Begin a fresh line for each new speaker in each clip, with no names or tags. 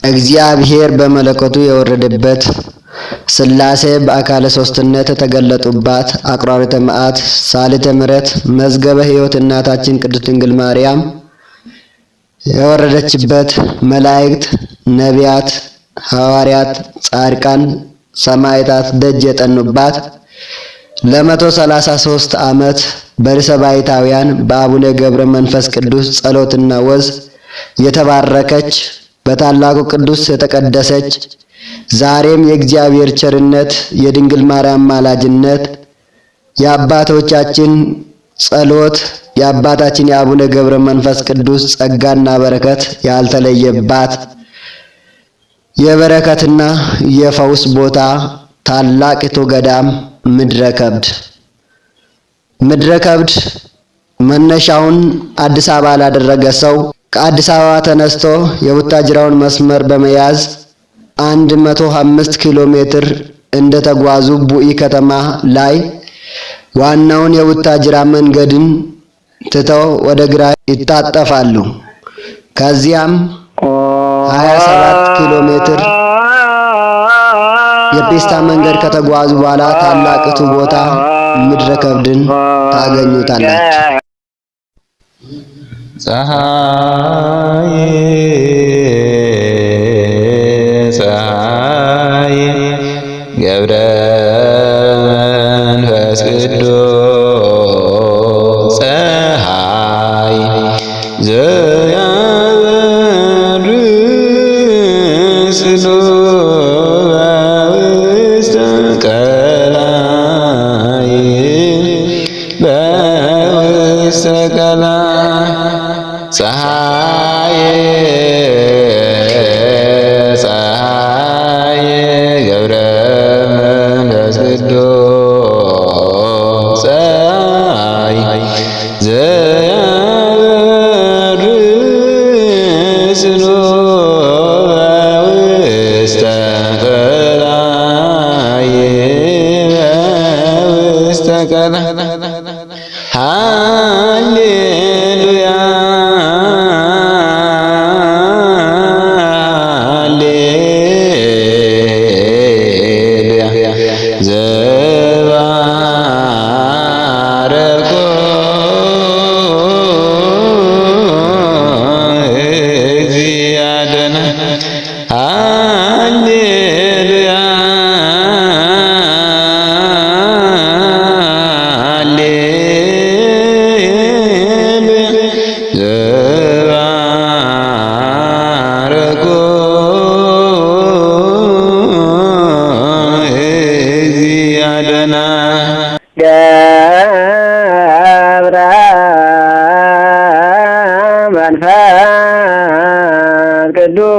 እግዚአብሔር በመለኮቱ የወረደበት፣ ሥላሴ በአካለ ሦስትነት የተገለጡባት፣ አቁራሪተ መዓት ሳሊተ ምሕረት መዝገበ ሕይወት እናታችን ቅድስት ድንግል ማርያም የወረደችበት፣ መላእክት፣ ነቢያት፣ ሐዋርያት፣ ጻድቃን፣ ሰማዕታት ደጅ የጠኑባት፣ ለ133 ዓመት በርዕሰ ባሕታውያን በአቡነ ገብረ መንፈስ ቅዱስ ጸሎትና ወዝ የተባረከች፣ በታላቁ ቅዱስ የተቀደሰች፣ ዛሬም የእግዚአብሔር ቸርነት፣ የድንግል ማርያም ማላጅነት፣ የአባቶቻችን ጸሎት፣ የአባታችን የአቡነ ገብረ መንፈስ ቅዱስ ጸጋና በረከት ያልተለየባት የበረከትና የፈውስ ቦታ ታላቂቱ ገዳም ምድረ ከብድ። ምድረ ከብድ መነሻውን አዲስ አበባ ላደረገ ሰው ከአዲስ አበባ ተነስቶ የቡታጅራውን መስመር በመያዝ 105 ኪሎ ሜትር እንደተጓዙ ቡኢ ከተማ ላይ ዋናውን የቡታጅራ መንገድን ትተው ወደ ግራ ይታጠፋሉ። ከዚያም 27 ኪሎ ሜትር የፒስታ መንገድ ከተጓዙ በኋላ ታላቂቱ ቦታ ምድረ ከብድን ታገኙታላችሁ።
ፀሐይ ፀሐይ ገብረ መንፈስ ቅዱስ ፀሐይ ዘያበርስ በውስተ ቀላይ በውስተ ቀላይ ፀሐይ ፀሐይ ገብረ መንፈስ ቅዱስ ፀሐይ ዘያበርስ በውስተ ቀላይ በውስተ ቀላይ ሃሌሉያ ሃሌሉያ ዘባረኮ እግዚአብሔር ሃሌሉያ ሃሌሉያ ዘባረኮ እግዚአብሔር
ገብረ መንፈስ ቅዱስ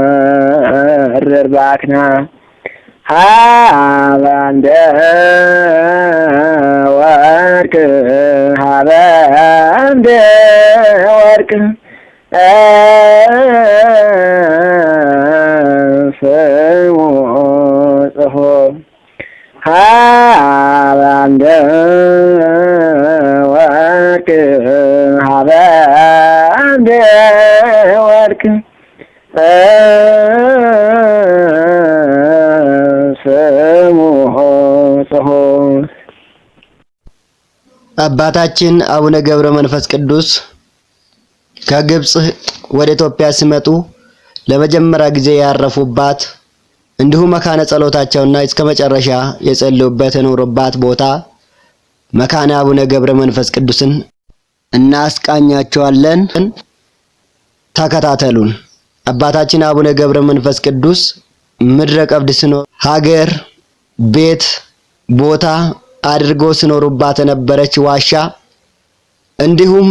ዘይሰርር ባክና ሀበ እንደ ወርቅ ሀበ እንደ ወርቅ ስሙ ጽፎ ሀበ እንደ ወርቅ ሀበ እንደ ወርቅ ስሙ ጽፎ።
አባታችን አቡነ ገብረ መንፈስ ቅዱስ ከግብጽ ወደ ኢትዮጵያ ሲመጡ ለመጀመሪያ ጊዜ ያረፉባት፣ እንዲሁም መካነ ጸሎታቸውና እስከ መጨረሻ የጸለዩበት የኖሩባት ቦታ መካነ አቡነ ገብረ መንፈስ ቅዱስን እናስቃኛቸዋለን። ተከታተሉን። አባታችን አቡነ ገብረ መንፈስ ቅዱስ ምድረ ቀብድ ሲኖር ሀገር፣ ቤት፣ ቦታ አድርጎ ሲኖሩባት የነበረች ዋሻ፣ እንዲሁም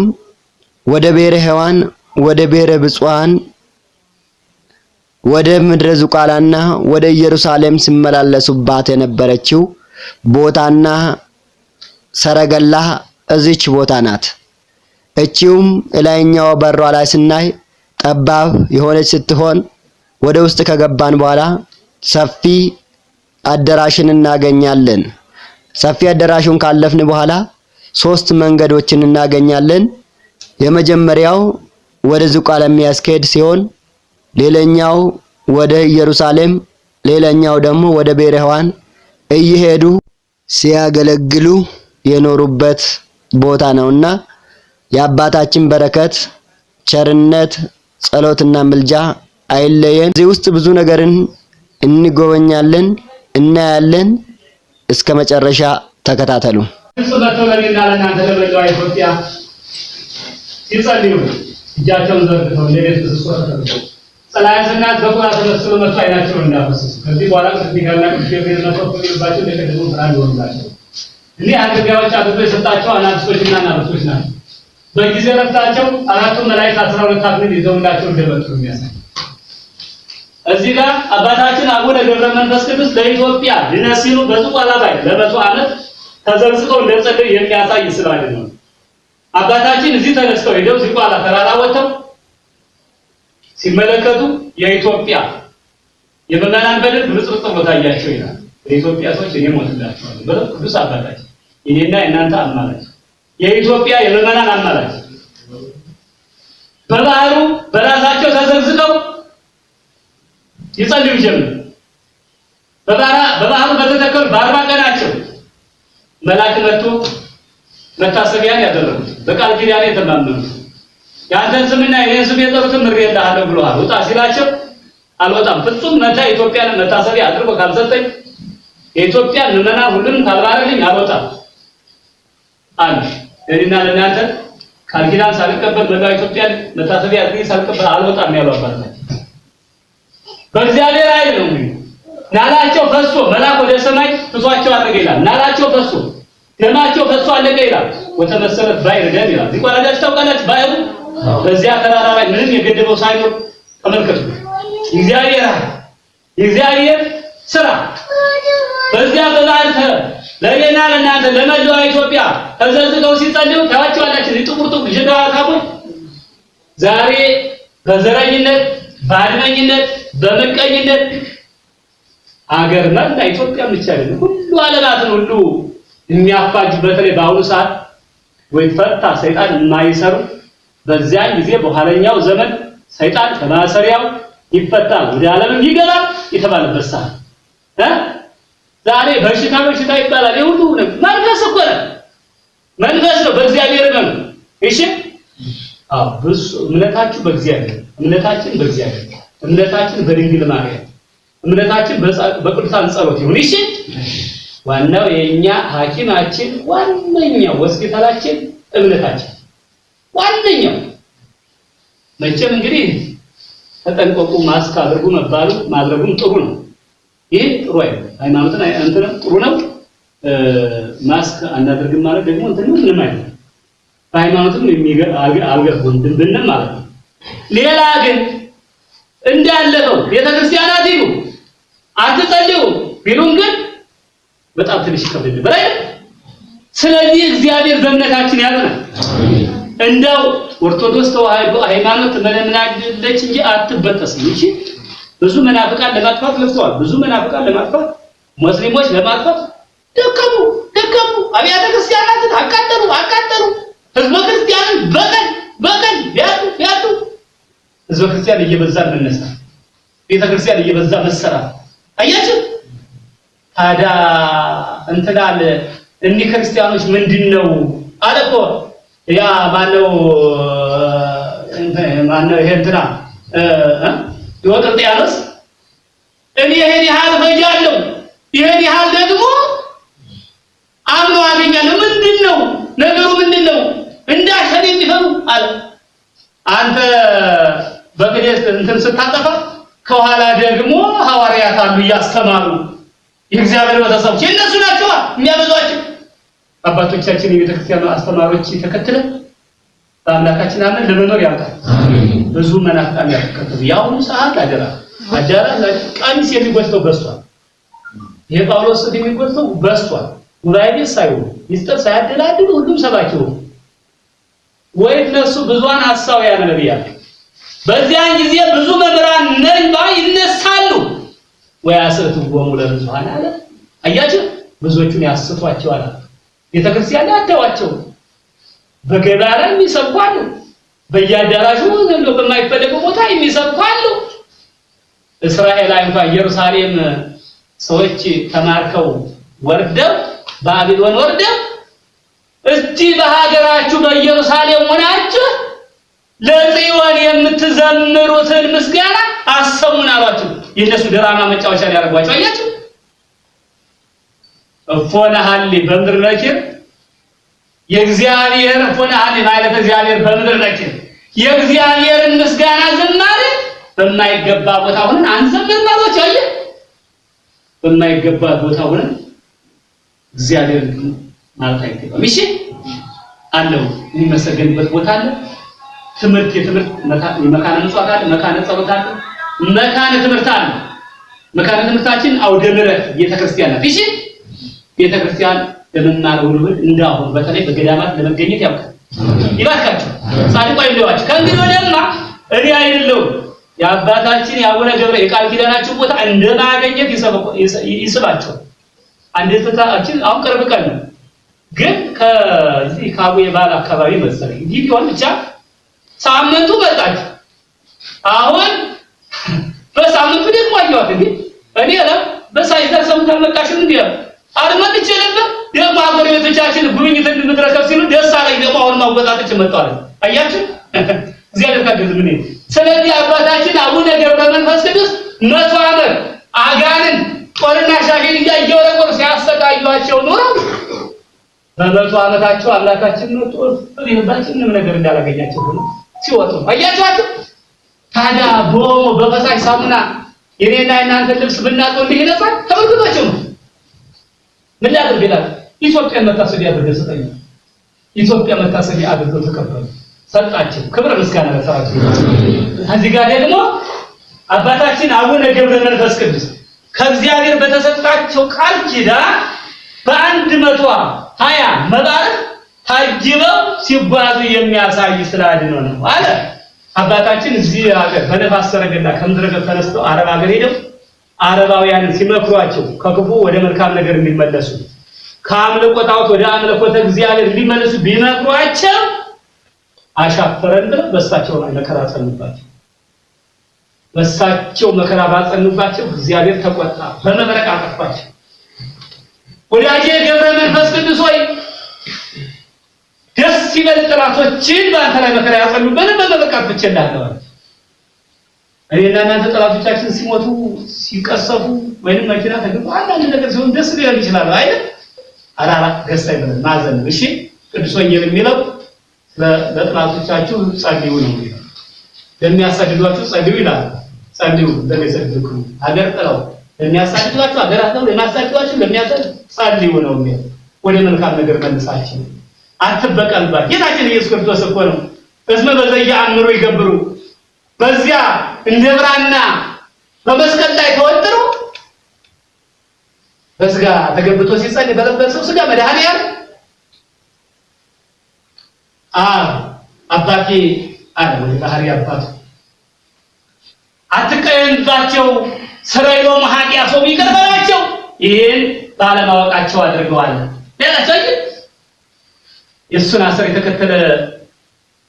ወደ ብሔረ ሕያዋን፣ ወደ ብሔረ ብፁዓን፣ ወደ ምድረ ዝቋላና ወደ ኢየሩሳሌም ሲመላለሱባት የነበረችው ቦታና ሰረገላ እዚች ቦታ ናት። እቺውም እላይኛው በሯ ላይ ስናይ ጠባብ የሆነች ስትሆን ወደ ውስጥ ከገባን በኋላ ሰፊ አዳራሽን እናገኛለን። ሰፊ አዳራሹን ካለፍን በኋላ ሶስት መንገዶችን እናገኛለን። የመጀመሪያው ወደ ዝቋላ የሚያስኬድ ሲሆን ሌላኛው ወደ ኢየሩሳሌም፣ ሌላኛው ደግሞ ወደ ብሔረ ሕያዋን እየሄዱ ሲያገለግሉ የኖሩበት ቦታ ነውና የአባታችን በረከት፣ ቸርነት፣ ጸሎትና ምልጃ አይለየን። እዚህ ውስጥ ብዙ ነገርን እንጎበኛለን፣ እናያለን። እስከ መጨረሻ ተከታተሉ።
መጥተው ለእኔና ለእናንተ ለመላዋ ኢትዮጵያ ሲጸልዩ እጃቸውን ዘርግተው እንደ ቤት ምሰሶ ተቀምጠው ጸላኢ ጽናት በቁራ ተመስሎ መጥቶ ዓይናቸውን እንዳፈሰሱ ከዚህ በኋላ ቅዱስ ሚካኤልና ቅዱስ ገብርኤል መጥተው ከሚሉባቸው እንደ ቀድሞ ብርሃን ይሆኑላቸው። እኒህ አገልጋዮች አድርጎ የሰጣቸው አናብስቶችና አናብስቶች ናቸው። በጊዜ ረፍታቸው አራቱ መላእክት 12 አክሊል ይዘውላቸው እንደመጡ የሚያሳይ እዚህ ጋር አባታችን አቡነ ገብረ መንፈስ ቅዱስ ለኢትዮጵያ ድነት ሲሉ በዝቋላ ላይ ለ100 ዓመት ተዘቅዝቀው እንደጸለዩ የሚያሳይ ስዕል ነው። አባታችን እዚህ ተነስተው ሄደው ዝቋላ ተራራ ወጥተው ሲመለከቱ የኢትዮጵያ የምዕመናን በደል ብልጽልጽ ብሎ ታያቸው ይላል። ለኢትዮጵያ ሰዎች እኔ ሞትላቸዋለሁ ብለው ቅዱስ አባታችን የኔና የእናንተ አማላጅ፣ የኢትዮጵያ የምዕመናን አማላጅ በባህሩ በራሳቸው ተዘቅዝቀው ይጸልዩ ጀመር። በባህሩ በተተከሉ በ40 ቀናቸው መልአክ መጥቶ መታሰቢያን ያደረጉት በቃል ኪዳን የተማመኑት የአንተን ስምና የኔን ስም የጠሩትን ምሬልሃለሁ ብለዋል። ውጣ ሲላቸው አልወጣም፣ ፍጹም መታ ኢትዮጵያን መታሰቢያ አድርጎ ካልሰጠኝ የኢትዮጵያን ምዕመናን ሁሉንም ካልባረልኝ አልወጣም አሉ። ለእኔና ለእናንተ ቃል ኪዳን ሳልቀበል መላው ኢትዮጵያን መታሰቢያ አድርጌ ሳልቀበል አልወጣም ያሉ አባት ናቸው። በእግዚአብሔር ኃይል ነው እንግዲህ ናላቸው ፈሶ መልአክ ወደ ሰማይ ትቷቸው አደረገ ይላል። ናላቸው ፈሶ ደማቸው ፈሶ አለቀ ይላል። ወተመሰረት ባሕር ደም ይላል። ዝቋላ ሄዳችሁ ታውቃላችሁ? ባሕሩ በዚያ ተራራ ላይ ምንም የገደበው ሳይኖር ተመልከቱ። እግዚአብሔር የእግዚአብሔር ስራ በዚያ በባህር ለእኔና ለእናንተ ለመላዋ ኢትዮጵያ ተዘዝቀው ሲጸልዩ ታያቸዋላችሁ። ጥቁር ጥቁር ጅራታሞች ዛሬ በዘረኝነት፣ በአድመኝነት፣ በምቀኝነት አገር መላ ኢትዮጵያ ብቻ አይደለም ሁሉ ዓለማትን ሁሉ የሚያፋጁ በተለይ በአሁኑ ሰዓት ወይ ፈታ ሰይጣን የማይሰሩ በዚያን ጊዜ በኋለኛው ዘመን ሰይጣን ከማሰሪያው ይፈታል ወደ ዓለምም ይገባል የተባለበት ሰዓት ዛሬ በሽታ በሽታ ይባላል። የሁሉ መንፈስ እኮ ነው፣ መንፈስ ነው። በእግዚአብሔር ነው። እሺ አዎ፣ ብዙ እምነታችሁ በእግዚአብሔር፣ እምነታችን በእግዚአብሔር፣ እምነታችን በድንግል ማርያም፣ እምነታችን በቅዱሳን ጸሎት ይሁን። እሺ ዋናው የኛ ሐኪማችን ዋነኛው ሆስፒታላችን እምነታችን ዋነኛው። መቼም እንግዲህ ተጠንቀቁ፣ ማስክ አድርጉ መባሉ ማድረጉም ጥሩ ነው። ይህ ጥሩ አይደለም። ሃይማኖትን እንትን ጥሩ ነው። ማስክ አናደርግም ማለት ደግሞ እንትን ምንም አይደለም። በሃይማኖትም አልገቡም ብንም ማለት ነው። ሌላ ግን እንዳለፈው ቤተክርስቲያናት ይሉ አትጸልዩ ቢሉን ግን በጣም ትንሽ ይከብድ ነበር አይደል? ስለዚህ እግዚአብሔር በእምነታችን ያጽናል። እንደው ኦርቶዶክስ ተዋህዶ ሃይማኖት መለምናለች እንጂ አትበጠስም። እሺ ብዙ መናፍቃን ለማጥፋት ለፍተዋል። ብዙ መናፍቃን ለማጥፋት ሙስሊሞች ለማጥፋት ደከሙ ደከሙ። አብያተ ክርስቲያናትን አቃጠሉ አቃጠሉ። ህዝበ ክርስቲያንን በቀን በቀን ቢያጡ ቢያጡ ህዝበ ክርስቲያን እየበዛ መነሳት፣ ቤተ ክርስቲያን እየበዛ መሰራት። አያችሁ ታዲያ እንትናል እኒህ ክርስቲያኖች ምንድነው አለ እኮ ያ ማነው ማነው ይሄ እንትና ዲዮቅልጥያኖስ እኔ ይሄን ያህል ፈጃለሁ፣ ይሄን ያህል ደግሞ አምኖ አገኛለሁ። ምንድነው ነገሩ? ምንድነው እንዳሸን የሚፈሩ አለ። አንተ በቅዴስ እንትን ስታጠፋ ከኋላ ደግሞ ሐዋርያት አሉ እያስተማሩ የእግዚአብሔር ቤተሰቦች የእነሱ ናቸው የሚያበዟቸው። አባቶቻችን የቤተክርስቲያኑ አስተማሪዎች ተከትለን በአምላካችን አምነን ለመኖር ያብቃል። ብዙ መናፍቃን ያተከተሉ የአሁኑ ሰዓት አደራ አደራ ቀሚስ የሚጎትተው በዝቷል። የጳውሎስ ስት የሚጎትተው በዝቷል። ጉባኤ ቤት ሳይሆኑ ሚስጥር ሳያደላድሉ ሁሉም ሰባኪ ሆኑ። ወይ እነሱ ብዙሃን ሐሳውያን ነቢያት በዚያን ጊዜ ብዙ መምህራን ነን ባይ ይነሳሉ። ወያስእትዎሙ ለብዙሃን አለ። አያችሁ ብዙዎቹን ያስቷቸዋል። ቤተክርስቲያን አተዋቸው። በገበያ ላይ የሚሰብኩ አሉ። በየአዳራሹ እንደው በማይፈለገው ቦታ የሚሰብኩ አሉ። እስራኤል እንኳን ኢየሩሳሌም ሰዎች ተማርከው ወርደው ባቢሎን ወርደው እስቲ በሀገራችሁ በኢየሩሳሌም ሆናችሁ ለጽዮን የምትዘምሩትን ምስጋና አሰሙን አሏችሁ። የእነሱ ድራማ መጫወቻ ሊያደርጓቸው አያችሁ። እፎነሃሊ በምድር ነኪር የእግዚአብሔር እፎነሃሊ ማለት እግዚአብሔር በምድር ነኪር የእግዚአብሔርን ምስጋና ዝማሬ በማይገባ ቦታ ሆነን አንዘምርም አሏቸው። አየህ፣ በማይገባ ቦታ ሆነን እግዚአብሔር ማለት አይገባም። እሺ አለው የሚመሰገንበት ቦታ አለ። ትምህርት የትምህርት መካነ ምጽዋት አለ፣ መካነ ጸሎት አለ፣ መካነ ትምህርት አለ። መካነ ትምህርታችን አውደ ምሕረት ቤተክርስቲያን ናት። እሺ ቤተክርስቲያን ለመማር ውልውል እንዳሁን በተለይ በገዳማት ለመገኘት ያብቃል። ይባርካችሁ፣ ጻድቁ አይለዋችሁ። ከእንግዲህ ወዲያማ እኔ አይደለሁም የአባታችን የአቡነ ገብረ የቃል ኪዳናችሁ ቦታ እንደማገኘት ይስባቸዋል። አንድ እህታችን አሁን ቅርብ ቀን ነው ግን ከዚህ ከአቡዬ ባል አካባቢ መሰለኝ እንዲህ ቢሆን ብቻ ሳምንቱ መጣች። አሁን በሳምንቱ ደግሞ አየኋት። እንዴ እኔ አለ በሳይዘር ሰምታ አልመጣሽም እንዴ? አልመጥቼ ነበር ደግሞ ጎረቤቶቻችን ጉብኝት እንድንረከብ ሲሉ ደስ አለኝ። ደግሞ አሁን ማወጣጠች መጣሁ። አያችሁ እግዚአብሔር ካገዝ ምን። ስለዚህ አባታችን አቡነ ገብረ መንፈስ ቅዱስ 100 ዓመት አጋንን ጦርና ሻሽን እያየወረወሩ ሲያሰቃዩአቸው ኖረው በ100 ዓመታቸው አምላካችን መጥቶ ይባችን ምንም ነገር እንዳላገኛቸው ሆኖ ሲወጡ አያችኋቸው። ታዲያ በኦሞ በፈሳሽ ሳሙና የኔና የናንተ ልብስ ብናጥበው እንዲህ ይነጻል? ተመልክቷቸው ነው። ምን ላድርግ ይላል። ኢትዮጵያ መታሰቢያ አድርገህ ስጠኝ። ኢትዮጵያ መታሰቢያ አድርገው ተቀበሉ፣ ሰጣቸው። ክብር ምስጋና ለሰራቸው። ከዚህ ጋር ደግሞ አባታችን አቡነ ገብረ መንፈስ ቅዱስ ከእግዚአብሔር በተሰጣቸው ቃል ኪዳን በ120 መባረክ ታጅበው ሲጓዙ የሚያሳይ ስላድኖ ነው አለ። አባታችን እዚህ ሀገር በነፋስ ሰረገላ ከምድረ ገብ ተነስተው አረብ ሀገር ሄደው አረባውያንን ሲመክሯቸው ከክፉ ወደ መልካም ነገር እንዲመለሱ ከአምልኮ ጣዖት ወደ አምልኮተ እግዚአብሔር እንዲመለሱ ቢመክሯቸው አሻፈረን ብለው በእሳቸው ላይ መከራ ጸኑባቸው። በእሳቸው መከራ ባጸኑባቸው እግዚአብሔር ተቆጣ፣ በመብረቅ አጠፋቸው። ወዳጄ ገብረ መንፈስ ቅዱስ ሆይ ደስ ይበል፣ ጠላቶችን በአንተ ላይ መከራ ያጸኑብን በመብረቅ አጥፍቼልሃለሁ አለ። እኔና እናንተ ጠላቶቻችን ሲሞቱ ሲቀሰፉ ወይንም መኪና ተገባ አንዳንድ ነገር ሲሆን ደስ ሊለን ይችላል አይደል? አራራ ደስ አይበለን፣ ማዘን ነው። እሺ ቅዱስ ወንጌል የሚለው ለጠላቶቻችሁ ጸልዩ ነው የሚለው። ለሚያሳድዷችሁ ጸልዩ ይላል። ጸልዩ ለሚያሳድዷችሁ ሀገር ጥለው ለሚያሳድዷችሁ ሀገር አጥለው ለሚያሳድዷችሁ ለሚያሳድ ጸልዩ ነው የሚለው። ወደ መልካም ነገር መልሳችሁ አትበቀልባት። ጌታችን ኢየሱስ ክርስቶስ እኮ ነው እስመ በዘየአምሩ ይገብሩ በዚያ እንደ ብራና በመስቀል ላይ ተወጥሮ በስጋ ተገብቶ ሲጸልይ በለበሰው ስጋ መድኃኒዓለም አብ አባቴ አለ ወደ ባህሪ አባቱ አትቀየምባቸው፣ ስረዮም ኃጢአቶም ይቅር በላቸው፣ ይህን ባለማወቃቸው አድርገዋል። ሌላቸው አይደል የእሱን አሰር የተከተለ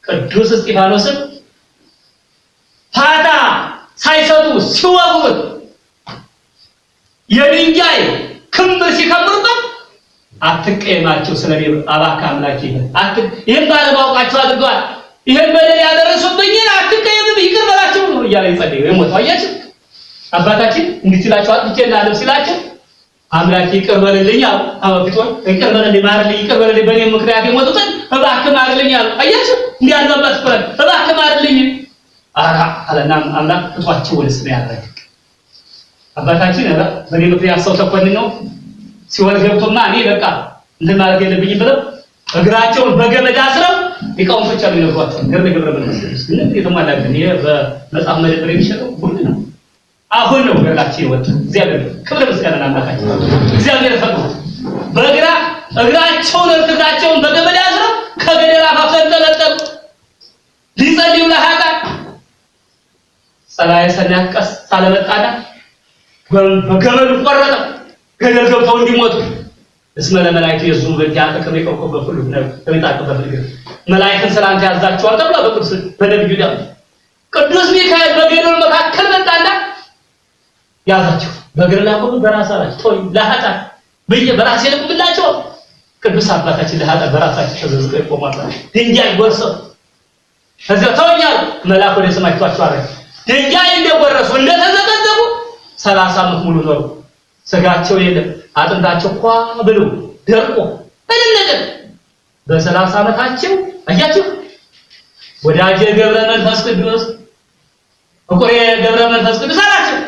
ቅዱስ እስጢፋኖስን ፋታ ሳይሰጡ ሲወግሩት የድንጋይ ክምር ሲከምሩበት አትቀየማቸው ስለኔ እባክህ አምላኬ ይህን ባለማወቃቸው አድርገዋል፣ ይህን በደል ያደረሱብኝን አትቀየምም ይቅር በላቸው ነው እያለ ይጸልይ የሞተው። አያችሁ አባታችን እንዲህ ሲላቸው አጥፍቼልሃለሁ ሲላቸው አምላኬ ይቅር በልልኝ አሉ። አባፊቶን ይቅር በልልኝ ማርልኝ፣ ይቅር በልልኝ በእኔ ምክንያት የሞቱትን እባክህ ማርልኝ አሉ። አያችሁ እንዲህ ያለው አባት እኮ ነው። እባክህ ማርልኝ አራ አለና አምላክ ፍቷቸው ወደ ስም ያደረገ አባታችን ኧረ በእኔ ምክንያት ሰው ተኮንነው ሲኦል ገብቶማ እኔ በቃ እንትን ማለት የለብኝም ብለው እግራቸውን በገመድ አስረው ሊቃውንቶች አሉ ይነግሯቸው። ገድለ ገብረ መንፈስ ቅዱስ ግን የተሟላ ግን ይሄ በመጽሐፍ መደብር የሚሸጠው ሁሉ ነው። አሁን ነው ገድላቸው የወጣው። እግዚአብሔር ክብር ምስጋና ለአምላካችን። እግዚአብሔር ፈቅዶ በግራ እግራቸውን እግራቸውን በገመድ አስረው ከገደል አፋፍ ተንጠለጠሉ። ሊጸልዩ ለኃጥአን ጸላኤ ሰናያት ቀስ አለመጣና በገመዱ ቆረጠው። ገደል ገብተው እንዲሞቱ እስመ ለመላእክት የዙ በእንቲአከ ከመ ይቆርቆ በኩሉ ከሚጣቅበት ነገር መላእክትን ስላንተ ያዛቸዋል ተብሎ በቅዱስ በነብዩ ዳዊት። ቅዱስ ሚካኤል በገደሉ መካከል መጣና ያዛቸው። በእግር ላቆሙ በራስ አላቸው። ተወኝ ለኃጥአን ብዬ በራሴ ልቁምላቸው። ቅዱስ አባታችን ለኃጥአን በራሳቸው ተዘዝቀው ይቆማሉ። ድንጋይ ጎርሰው ከዚያ ተወኝ አሉ። መልአክ ወደ ሰማይ ትቷቸው አረገ። ድንጋይ እንደጎረሱ እንደተዘቀዘቁ 30 ዓመት ሙሉ ኖሩ። ስጋቸው የለም፣ አጥንታቸው ኳ ብሎ ደርቆ ምንም ነገር በ30 ዓመታቸው አያችሁ። ወዳጄ ገብረ መንፈስ ቅዱስ እቁሬ ገብረ መንፈስ ቅዱስ አላቸው።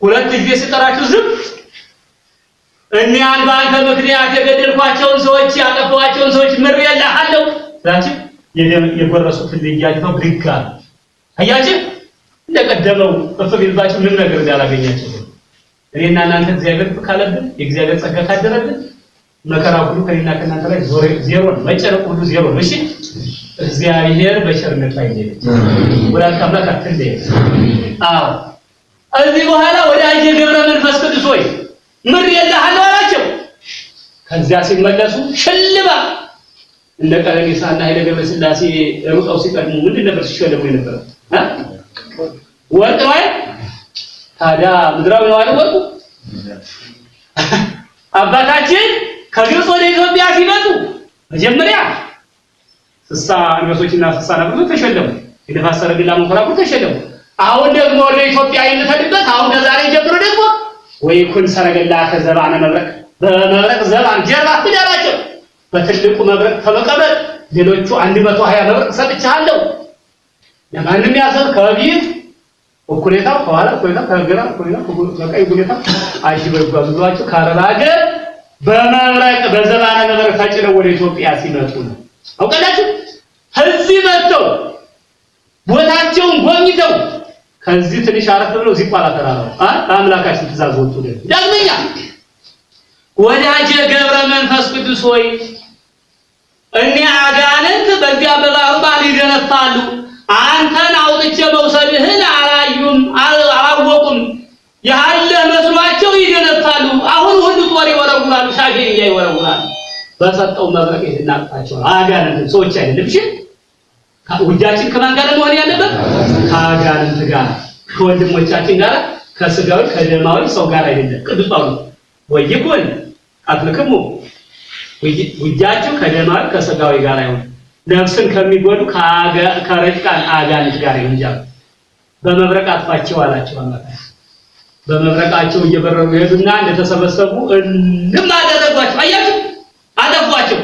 ሁለት ጊዜ ሲጠራችሁ ዝም። እኒያን በአንተ ምክንያት የገደልኳቸውን ሰዎች ያጠፋኋቸውን ሰዎች ምሬልሃለሁ ስላችሁ የጎረሱትን ድንጋይ ትተው ብድግ አሉ። አያችሁ እንደቀደመው እፍ ቢልባቸው ምንም ነገር እንዳላገኛቸው። እኔና እናንተ እግዚአብሔር ካለብን የእግዚአብሔር ጸጋ ካደረብን መከራ ሁሉ ከእኔና ከእናንተ ላይ ዜሮ ነው። መጨነቅ ሁሉ ዜሮ ነው። እሺ እግዚአብሔር በቸርነቱ አይለየን። ወላዲተ አምላክ አትለየን። አዎ እዚህ በኋላ ወዳጄ ገብረ መንፈስ ቅዱስ ሆይ ምሬልሃለሁ አላቸው። ከዚያ ሲመለሱ ሽልማት እንደ ቀነኒሳና ኃይለ ገብረስላሴ ሩጠው ሲቀድሙ ምንድን ነበር ሲሸለሙ የነበረው? ወርቅ ነው አይደል? ታዲያ ምድራዊ ነው አይደል ወርቁ? አባታችን ከግብፅ ወደ ኢትዮጵያ ሲመጡ መጀመሪያ 60 አንበሶችና 60 ነብሮች ተሸለሙ። የነፋስ ሰረገላ መንኮራኩር ተሸለሙ። አሁን ደግሞ ወደ ኢትዮጵያ የምትሄድበት አሁን ከዛሬ ጀምሮ ደግሞ ወይኩን ሰረገላ ከዘባነ መብረቅ በመብረቅ ዘባን ጀርባ ሂድ አላቸው። በትልቁ መብረቅ ተመቀመጥ፣ ሌሎቹ 120 መብረቅ ሰጥቻለሁ። ለማንም ያሰብ ከፊት እኩሌታው ከኋላ እኩሌታው ከግራ እኩሌታው ከቀኝ እኩሌታው አጅበው ይጓዙ ብሏቸው ከአረብ ሀገር በመብረቅ በዘባነ መብረቅ ተጭነው ወደ ኢትዮጵያ ሲመጡ ነው። አውቃላችሁ። እዚህ መጥተው ቦታቸውን ጎብኝተው ከዚህ ትንሽ አረፍ ብለው ዝቋላ ተራራው በአምላካችን ትእዛዝ ወጡ። ዳግመኛ ወዳጄ ገብረ መንፈስ ቅዱስ ሆይ እኒያ አጋንንት በዚያ በባህሩ ባል ይደነፋሉ። አንተን አውጥቼ መውሰድህን አላዩም፣ አላወቁም። ያለህ መስሏቸው ይደነፋሉ። አሁን ሁሉ ጦር ይወረውራሉ፣ ሻጌያ ይወረውራሉ። በሰጠው መብረቅ ይናጥፋቸዋል። አጋንንት ሰዎች አይደለም። እሺ ውጊያችን ከማን ጋር መሆን ያለበት? ከአጋንንት ጋር፣ ከወንድሞቻችን ጋር፣ ከስጋዊ ከደማዊ ሰው ጋር አይደለም። ቅዱስ ጳውሎስ ወይኩን አትልክሙ ውጊያችሁ ከደማዊ ከስጋዊ ጋር አይሁን፣ ነፍስን ከሚጎዱ ከረቂቃን አጋንንት ጋር ይሁን እንጂ በመብረቅ አጥፋቸው አላቸው አምላካችን። በመብረቃቸው እየበረሩ ሄዱና እንደተሰበሰቡ እልም አደረጓቸው። አያችሁ፣ አጠፏቸው።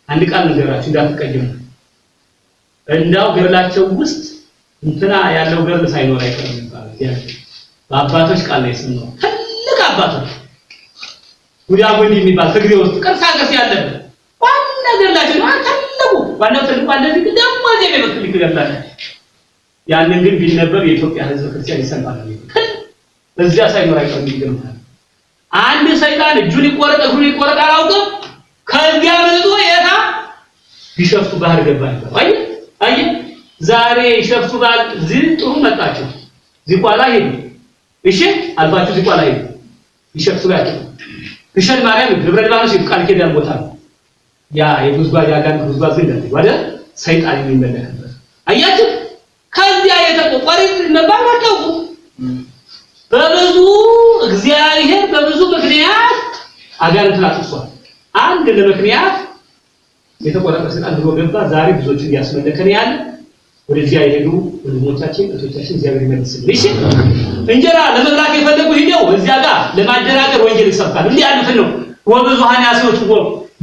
አንድ ቃል ንገራችሁ እንዳትቀየሙ። እንዳው ገድላቸው ውስጥ እንትና ያለው ገድል ሳይኖር አይቀርም ይባላል። በአባቶች ቃል ላይ ስንኖር ትልቅ አባቶች ጉዳጎንድ የሚባል ትግሬ ውስጥ ቅርሳ ቅርስ ያለበት ዋና ገድላቸው ነው። ትልቁ ዋናው ትልቁ አለ። እዚህ ደግሞ እዚህ የሚመስል ገድል ያንን ግን ቢነበብ የኢትዮጵያ ሕዝብ ክርስቲያን ይሰማል። እዚያ ሳይኖር አይቀርም ይገርማል። አንድ ሰይጣን እጁን ይቆረጥ እግሩን ይቆረጥ አላውቅም። ከዚያ መጥቶ የታ ቢሸፍቱ ባህር ገባ ይባላል። አየህ አየህ፣ ዛሬ ሸፍቱ ባህር እዚህ ጥሩ መጣችሁ፣ ዝቋላ ሄዱ። እሺ አልፋችሁ ዝቋላ ሄዱ። ቢሸፍቱ ጋር ግሸን ማርያም ደብረ ሊባኖስ ቃል ኪዳን ቦታ ነው። ያ የጉዝጓዝ ያጋንንት ጉዝጓዝ ግን እንደዚህ ወደ ሰይጣን የሚመለክበት አያችሁ። ከዚያ የተቆቆሪ መባል አታውቁ። በብዙ እግዚአብሔር በብዙ ምክንያት አጋንንትን አጥፍቷል። አንድ ለምክንያት የተቆረጠ ሰይጣን ድሮ ገባ። ዛሬ ብዙዎችን እያስመለከን ያለ ወደዚያ የሄዱ ወንድሞቻችን እህቶቻችን እግዚአብሔር ይመልስልን። እሺ እንጀራ ለመብላት የፈለጉ ሂደው እዚያ ጋር ለማደናገር ወንጌል ይሰብካሉ። እንዲህ ያሉትን ነው ወብዙሃን ያስወጡ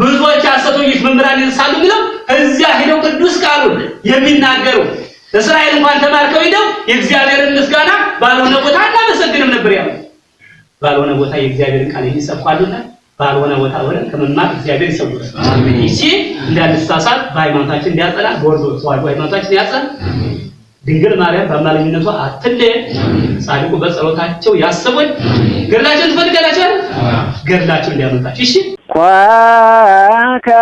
ብዙዎች ሐሰተኞች መምህራን ይነሳሉ የሚለው እዚያ ሄደው ቅዱስ ቃሉን የሚናገሩ እስራኤል እንኳን ተማርከው ሄደው የእግዚአብሔርን ምስጋና ባልሆነ ቦታ አናመሰግንም ነበር ያሉት። ባልሆነ ቦታ የእግዚአብሔርን ቃል ይሰብካሉና ባልሆነ ቦታ ሆነን ከመማር እግዚአብሔር ይሰውራል። እሺ እንዳንሳሳት በሃይማኖታችን እንዲያጸና በኦርቶዶክስ ተዋሕዶ ሃይማኖታችን ያጸና። ድንግል ማርያም በአማላጅነቷ አትለየን። ጻድቁ በጸሎታቸው ያስቡን። ገድላቸውን ትፈልጋላችሁ አይደል? ገድላቸው እንዲያመልጣችሁ። እሺ
ኮከብ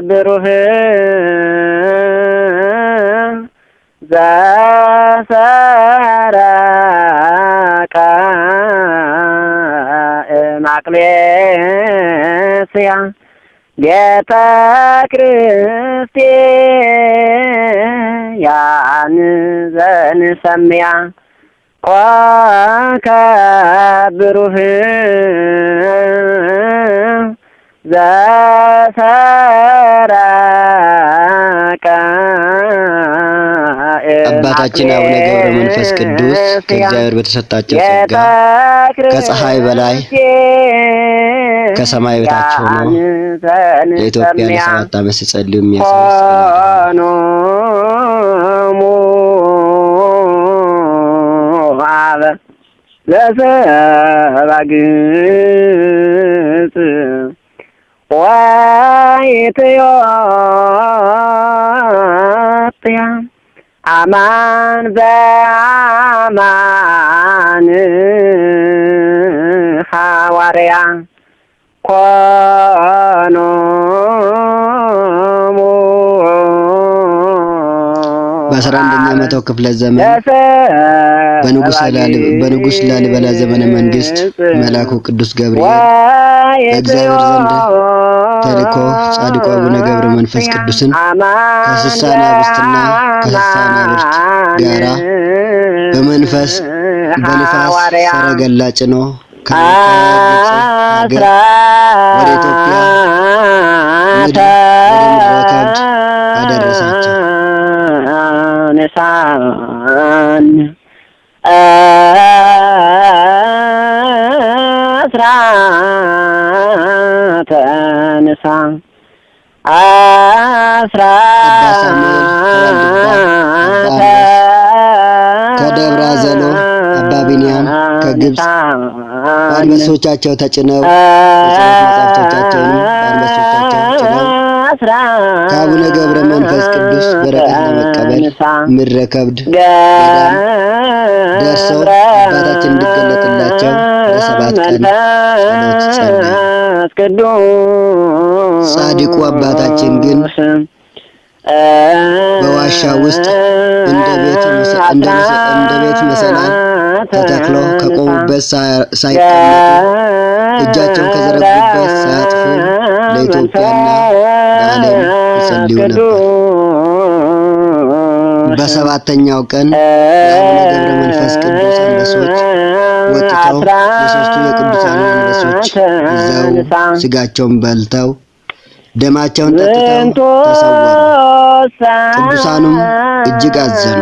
ብሩህ ዘሰረቀ እማቅሌነ እስያ ቤተ ክርስቲያን ዘንሰምያ ኮከብ ብሩህ ዘሰረቀ
አባታችን አቡነ ገብረ መንፈስ ቅዱስ ከእግዚአብሔር በተሰጣቸው ጸጋ ከፀሐይ በላይ ከሰማይ በታች ሆኖ ለኢትዮጵያ ለ7 ዓመት ሲጸልዩ የሚያሳይ ስዕል።
ኮኖሙ አበ ዘሰብአ ግጽ ወኢትዮጵያ አማን በአማን ሐዋርያ ኮኖሙ
በ11ኛ መቶ ክፍለ ዘመን በንጉስ ላሊበላ ዘመነ መንግስት መልአኩ ቅዱስ ገብርኤል በእግዚአብሔር ዘንድ ተልኮ ጻድቁ አቡነ ገብረ መንፈስ ቅዱስን ከ60 አናብስትና ከ60 አናብርት ጋራ በመንፈስ በንፋስ ሰረገላ ጭኖ ከግብፅ ሀገር ወደ ኢትዮጵያ ምድር ወደ ምድረ ከብድ አደረሳቸው።
ንሳን አስራተ ንሳ
አባ ሳሙኤል ከዋልድባ፣ አባ አንበስ ከደብረ አዘሎ፣ አባ ቢንያም ከግብፅ በአንበሶቻቸው ተጭነው የጸሎት መጻሕፍቶቻቸውንም በአንበሶቻቸው ጭነው ከአቡነ ገብረ መንፈስ ቅዱስ በረከት ለመቀበል ምድረ ከብድ ገዳም ደርሰው አባታችን እንዲገለጥላቸው ለ7 ቀን ጸሎት ጸለዩ። ጻድቁ አባታችን ግን በዋሻ ውስጥ እንደ ቤት መሰላል ተተክለው ከቆሙበት ሳይቀመጡ እጃቸውን ከዘረጉበት ሳያጥፉ ለኢትዮጵያና ለዓለም ይጸልዩ ነበር። በ7ኛው ቀን የአቡነ ገብረ መንፈስ ቅዱስ አንበሶች ወጥተው የሦስቱ የቅዱሳንን አንበሶች ይዘው ስጋቸውን በልተው ደማቸውን ጠጥተው ተሰወሩ። ቅዱሳኑም እጅግ አዘኑ።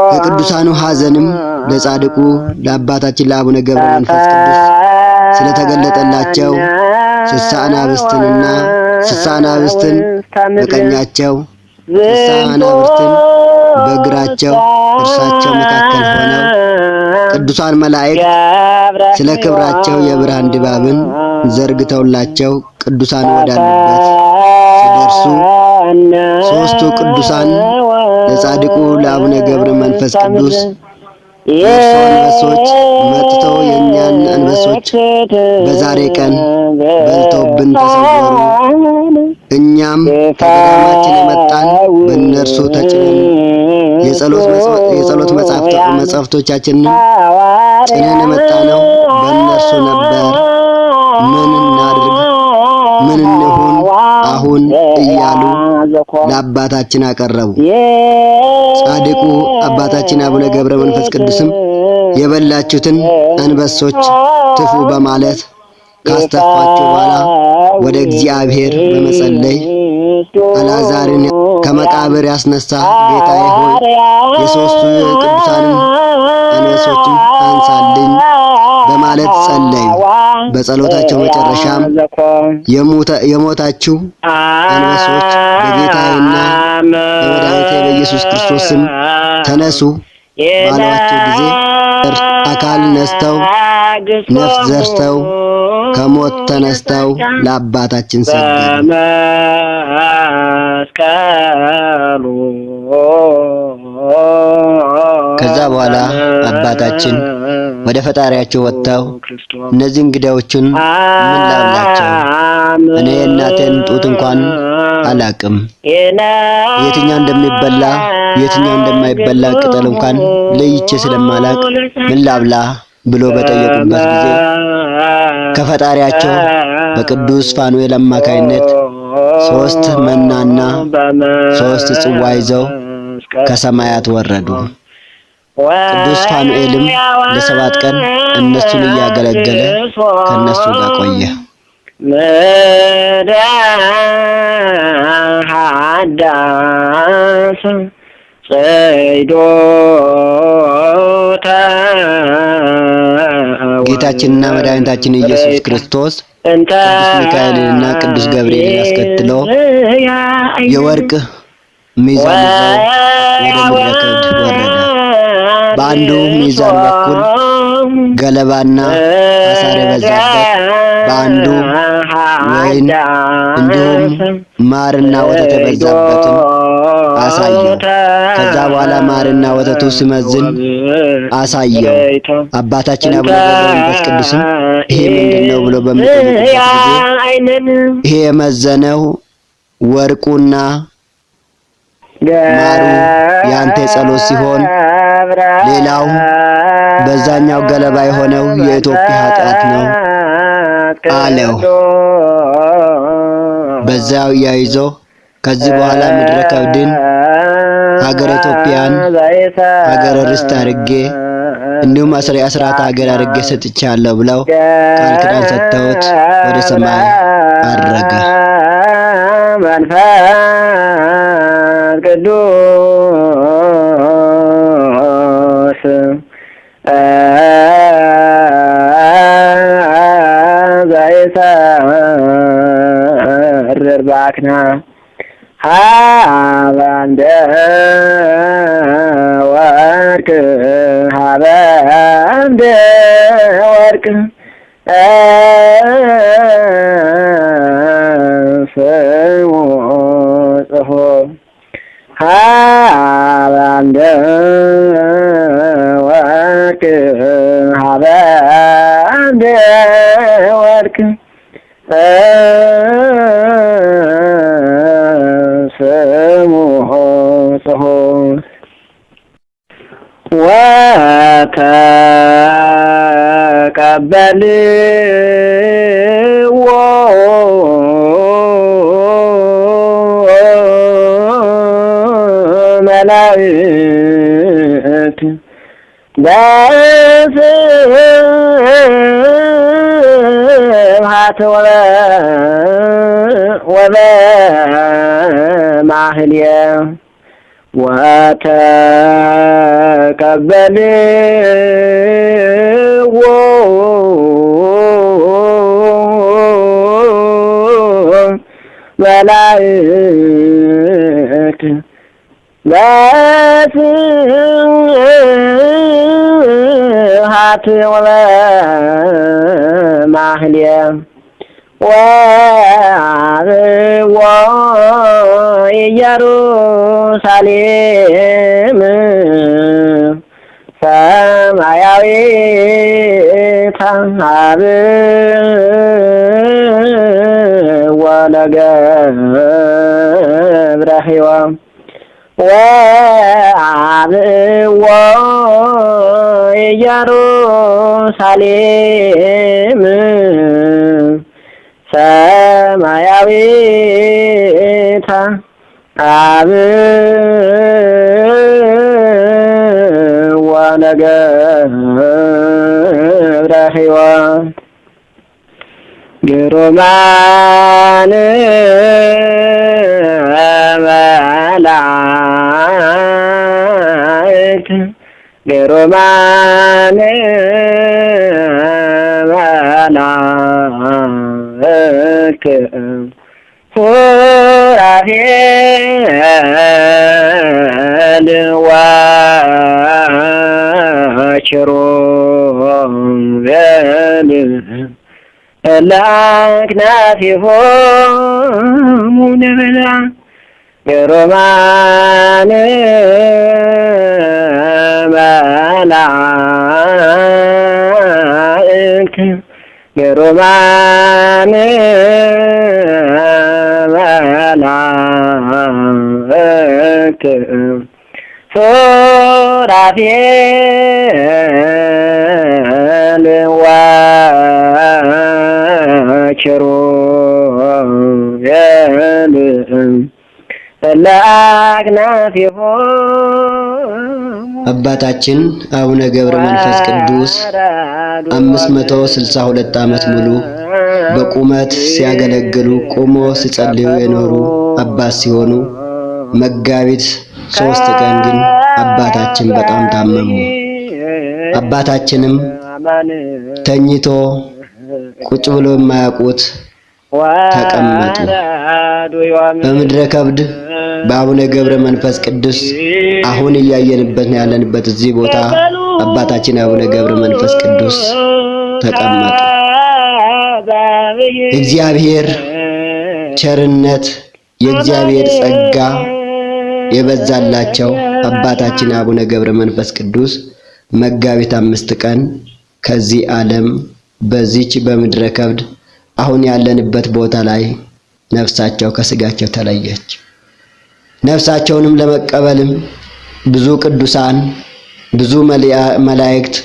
የቅዱሳኑ ሐዘንም ለጻድቁ ለአባታችን ለአቡነ ገብረ መንፈስ ቅዱስ ስለተገለጠላቸው 60 አናብስትንና 60 አናብስትን በቀኛቸው 60 አናብስትን በግራቸው እርሳቸው መካከል ሆነው ቅዱሳን መላእክት ስለ ክብራቸው የብርሃን ድባብን ዘርግተውላቸው ቅዱሳን ወዳሉበት ሲደርሱ ሦስቱ ቅዱሳን ለጻድቁ ለአቡነ ገብረ መንፈስ ቅዱስ የእርሶ አንበሶች መጥተው የእኛን አንበሶች በዛሬ ቀን በልተውብን ተሰወሩ። እኛም ከገዳማችን የመጣን በእነርሱ ተጭነን የጸሎት መጻሕፍቶቻችንን ጭነን የመጣነው በእነርሱ ነበር። ምን እናድርግ? ምን እንሁን አሁን? እያሉ ለአባታችን አቀረቡ። ጻድቁ አባታችን አቡነ ገብረ መንፈስ ቅዱስም የበላችሁትን አንበሶች ትፉ በማለት ካስተፋቸው በኋላ ወደ እግዚአብሔር በመጸለይ አልዓዛርን ከመቃብር ያስነሳ ጌታዬ ሆይ የሦስቱ የቅዱሳንን አንበሶችን አንሳልኝ በማለት ጸለዩ። በጸሎታቸው መጨረሻም የሞታችሁ አንበሶች በጌታዬና በመድኃኒቴ በኢየሱስ ክርስቶስ ስም ተነሱ ባሏቸው ጊዜ አካል ነስተው ነፍስ ዘርተው ከሞት ተነስተው ለአባታችን ሰገዱ።
በመስቀሉ
ከዛ በኋላ አባታችን ወደ ፈጣሪያቸው ወጥተው እነዚህ እንግዳዎችን ምን ላብላቸው? እኔ የእናቴን ጡት እንኳን አላቅም። የትኛው እንደሚበላ የትኛው እንደማይበላ ቅጠል እንኳን ለይቼ ስለማላቅ ምን ላብላ ብሎ በጠየቁበት ጊዜ ከፈጣሪያቸው በቅዱስ ፋኑኤል አማካይነት 3 መናና 3 ጽዋ ይዘው ከሰማያት ወረዱ። ቅዱስ ፋኑኤልም ለ7 ቀን እነሱን እያገለገለ ከነሱ ጋር ቆየ።
ምድረ ሀዳስ ጽይዶተ
ጌታችንና መድኃኒታችን ኢየሱስ ክርስቶስ
እንተ
ቅዱስ ሚካኤልንና ቅዱስ ገብርኤልን አስከትሎ የወርቅ ሚዛን ይዘው ወደ ምድረ ከብድ ወረደ። በአንዱ ሚዛን በኩል ገለባና አሳር የበዛበት፣ በአንዱ ወይን እንዲሁም ማርና ወተት የበዛበትን አሳየው። ከዛ በኋላ ማርና ወተቱ ሲመዝን አሳየው። አባታችን አቡነ ገብረ መንፈስ ቅዱስም ይሄ ምንድነው ብሎ በሚጠይቁበት ጊዜ ይሄ የመዘነው ወርቁና ማሩ ያንተ ጸሎት ሲሆን ሌላው በዛኛው ገለባ የሆነው የኢትዮጵያ ኃጢአት ነው አለው። በዛው ያይዞ ከዚህ በኋላ ምድረ ከብድን ሀገረ ኢትዮጵያን ሀገረ ርስት አድርጌ እንዲሁም አስራት ሀገር አድርጌ ሰጥቻለሁ ብለው ቃል ኪዳን ሰጥተውት ወደ ሰማይ አረገ።
መንፈስ ቅዱስ ዘይሰርር ባክና ሀበ እንደ ወርቅ ሀበ እንደ ወርቅ ስሙ ጽፎ ሀበ እንደ ወርቅ ሀበ እንደ ወርቅ ስሙ ጽፎ ወተቀበልዎ መላእክት በስብሐት ወበማህልየ ወተቀበልዎ መላእክት በስብሐት ወበማህልየ ወአብዎ ኢየሩሳሌም ሰማያዊት አብዎ ለገብረ ሕይወት ወአብዎ ኢየሩሳሌም ሰማያዊት አብዎ ለገብረ ሕይወት ግሩማን መላእክት ግሩማን መላእክት ሱራፌል ወኪሩቤል ለአክናፊሆሙ ነበላ ግሩማን መላእክት ግሩማን መላእክት ሱራፌል ኪሩቤል እለ አክናፊሆሙ
አባታችን አቡነ ገብረ መንፈስ ቅዱስ 562 ዓመት ሙሉ በቁመት ሲያገለግሉ ቆሞ ሲጸልዩ የኖሩ አባት ሲሆኑ መጋቢት 3 ቀን ግን አባታችን በጣም ታመሙ። አባታችንም ተኝቶ ቁጭ ብሎ የማያውቁት ተቀመጡ። በምድረ ከብድ በአቡነ ገብረ መንፈስ ቅዱስ አሁን እያየንበት ያለንበት እዚህ ቦታ አባታችን አቡነ ገብረ መንፈስ ቅዱስ ተቀመጡ። እግዚአብሔር ቸርነት የእግዚአብሔር ጸጋ የበዛላቸው አባታችን አቡነ ገብረ መንፈስ ቅዱስ መጋቢት 5 ቀን ከዚህ ዓለም በዚች በምድረ ከብድ አሁን ያለንበት ቦታ ላይ ነፍሳቸው ከስጋቸው ተለየች። ነፍሳቸውንም ለመቀበልም ብዙ ቅዱሳን ብዙ መላእክት